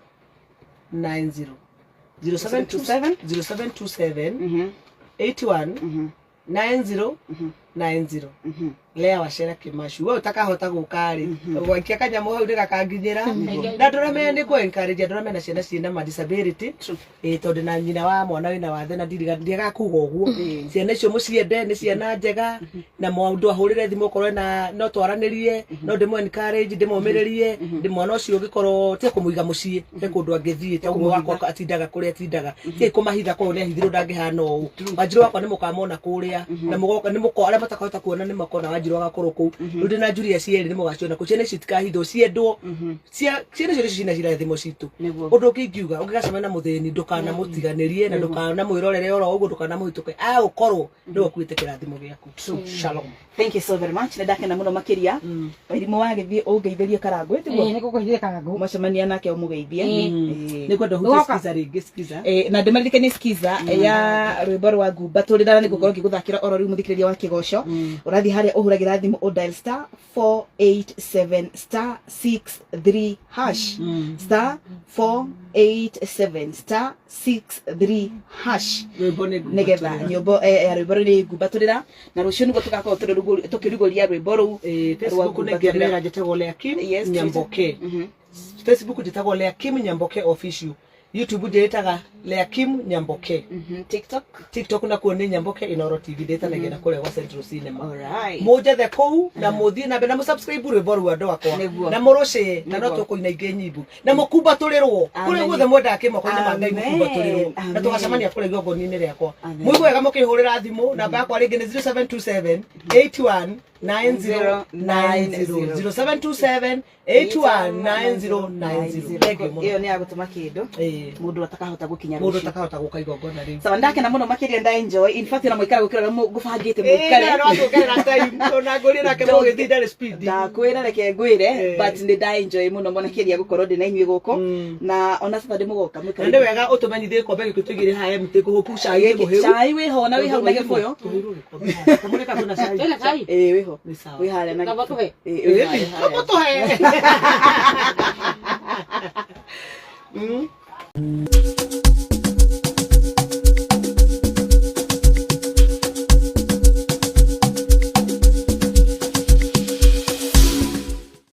90 0727 0727 81 90 90 Lea Wacera Kimacu we utakahota guka ri gwaikia kanyamu hau ndigakanginyira na andũ arĩa me nĩ kũ encourage andũ arĩa mena ciana ciĩna ma disability ĩ tondũ na nyina wa mwana wĩna wathe na ndigaga kuga ũguo ciana icio mũciende nĩ ciana njega na mũndũ ahũrĩre thimũ okorwo ena no twaranĩrie no ndĩmũ encourage ndĩmũmĩrĩrie ndĩ mwana ũcio ũngĩkorwo tiga kũmũiga mũciĩ he kũndũ angĩthiĩ ta ũguo wakwa atindaga kũrĩa atindaga tiga kũmahitha korwo nĩ ahithirwo ndangĩhana ũũ Wanjirũ wakwa nĩ mũkamona kũrĩa na mũgoka nĩ mũko arĩa matakahota kuona nĩ makona Wanjirũ agakorwo kũu rĩu ndĩ na Julia cierĩ nĩ mũgaciona kũu ciana ici itikahithwo ciendwo ciana icio nĩcio cina cirathimo citũ
Nĩguo.
ũndũ ũngĩ ingiuga ũngĩgacemania na mũthĩni ndũkanamũtiganĩrie na ndũkanamwĩrorere oro ũguo ndũkanamũhĩtũke agũkorwo nĩwe ũkuĩte kĩrathimo gĩaku shalom.
Thank you so very much. Nĩ ndakena mũno makĩria. Wairimũ wagĩthiĩ ũngeithĩrie Karangũ
Ĩĩ,
tiguo?
nĩ gũkũithia Karangũ.
Mwacemania nake ũmũgeithie. Ĩĩ.
Nĩngwenda ũhutie
Ũgoka.
skiza rĩngĩ skiza.
Na ndĩmaririkanie skiza ya rwĩmbo rwa ngumba tũrĩra nĩ ngũkorwo ngĩgũthakĩra oro rĩu mũthikĩrĩria wa kĩgoco ũrathiĩ harĩa ũhũragĩra thimũ ũ dial star 487 star 63 hash star 487 star 63 hash
Rwĩmbo nĩ ngumba
nĩgetha
tũrĩra.
nyũmbo ya rwĩmbo rũrĩ ngumba tũrĩra na rũciũ nĩguo tũgakorwo tũkĩrugũria rwĩmbo rũu
Eh,
rwa
Facebook
Ngumba
nĩ
Tũrĩra.
ngĩmera njĩtagwo Lea Kim
Yes,
Nyamboke.
Mhm.
Facebook njĩtagwo Lea Kim Nyamboke official. YouTube njĩtaga Lea Kim Nyamboke.
TikTok.
TikTok nakuo nĩ Nyamboke Inoro TV ndĩtanagia na kũrĩa gwa Central Cinema.
Alright.
Mũnjethe kũu na mũthiĩ na mbere na mũsubscribe rwĩmbo rwa andũ akwa
Nĩguo.
na mũrũcĩe na no
Nĩguo.
tũkũina ingĩ nyimbo na mũkumbatũrĩrwo kũrĩa
Amen.
guothe mwendaga kĩmoko-inĩ ma Ngai
Amen.
mũkumbatũrĩrwo na
Amen.
tũgacemania kũrĩa igongona-inĩ rĩakwa.
Amen.
Mũigue wega mũkĩhũrĩra thimũ namba yakwa rĩngĩ nĩ 0727 81 90 90 0727 81 90 90. Thank you mũno.
Ĩyo nĩ ya gũtũma kĩndũ
Ĩĩ.
mũndũ atakahota gũkinya
Mũndũ
rũciũ.
ũtakahota gũka igongona rĩu.
Sawa, ndakena mũno makĩria nda enjoy. In fact, ona mũikara gũkĩra ũrĩa ngũbangĩte mũikare.
Ĩĩ, no tuongerera time ona ngũrie nake mũgĩthiĩ ndarĩ speed.
Ndakwĩra reke ngwĩre
Eh.
but nĩ nda enjoy mũno makĩria gũkorwo ndĩ na inyuĩ gũkũ na ona Saturday mũgoka
Na
mũikare.
nĩ wega ũtũmenyithie gĩkombe gĩkĩ tũigĩre haha empty kũhũku cai nĩ mũhĩu.
Cai wĩho na wĩ hau na gĩbũyũ.
Tũhĩirwo gĩkombe haha. Kamũrĩka kwĩna cai.
Twĩna cai?
Ĩĩ wĩho.
Nĩ sawa.
Wĩ harĩa na
Kaba tũhe.
Ĩĩ, wĩ harĩa, harĩa.
Tũhe.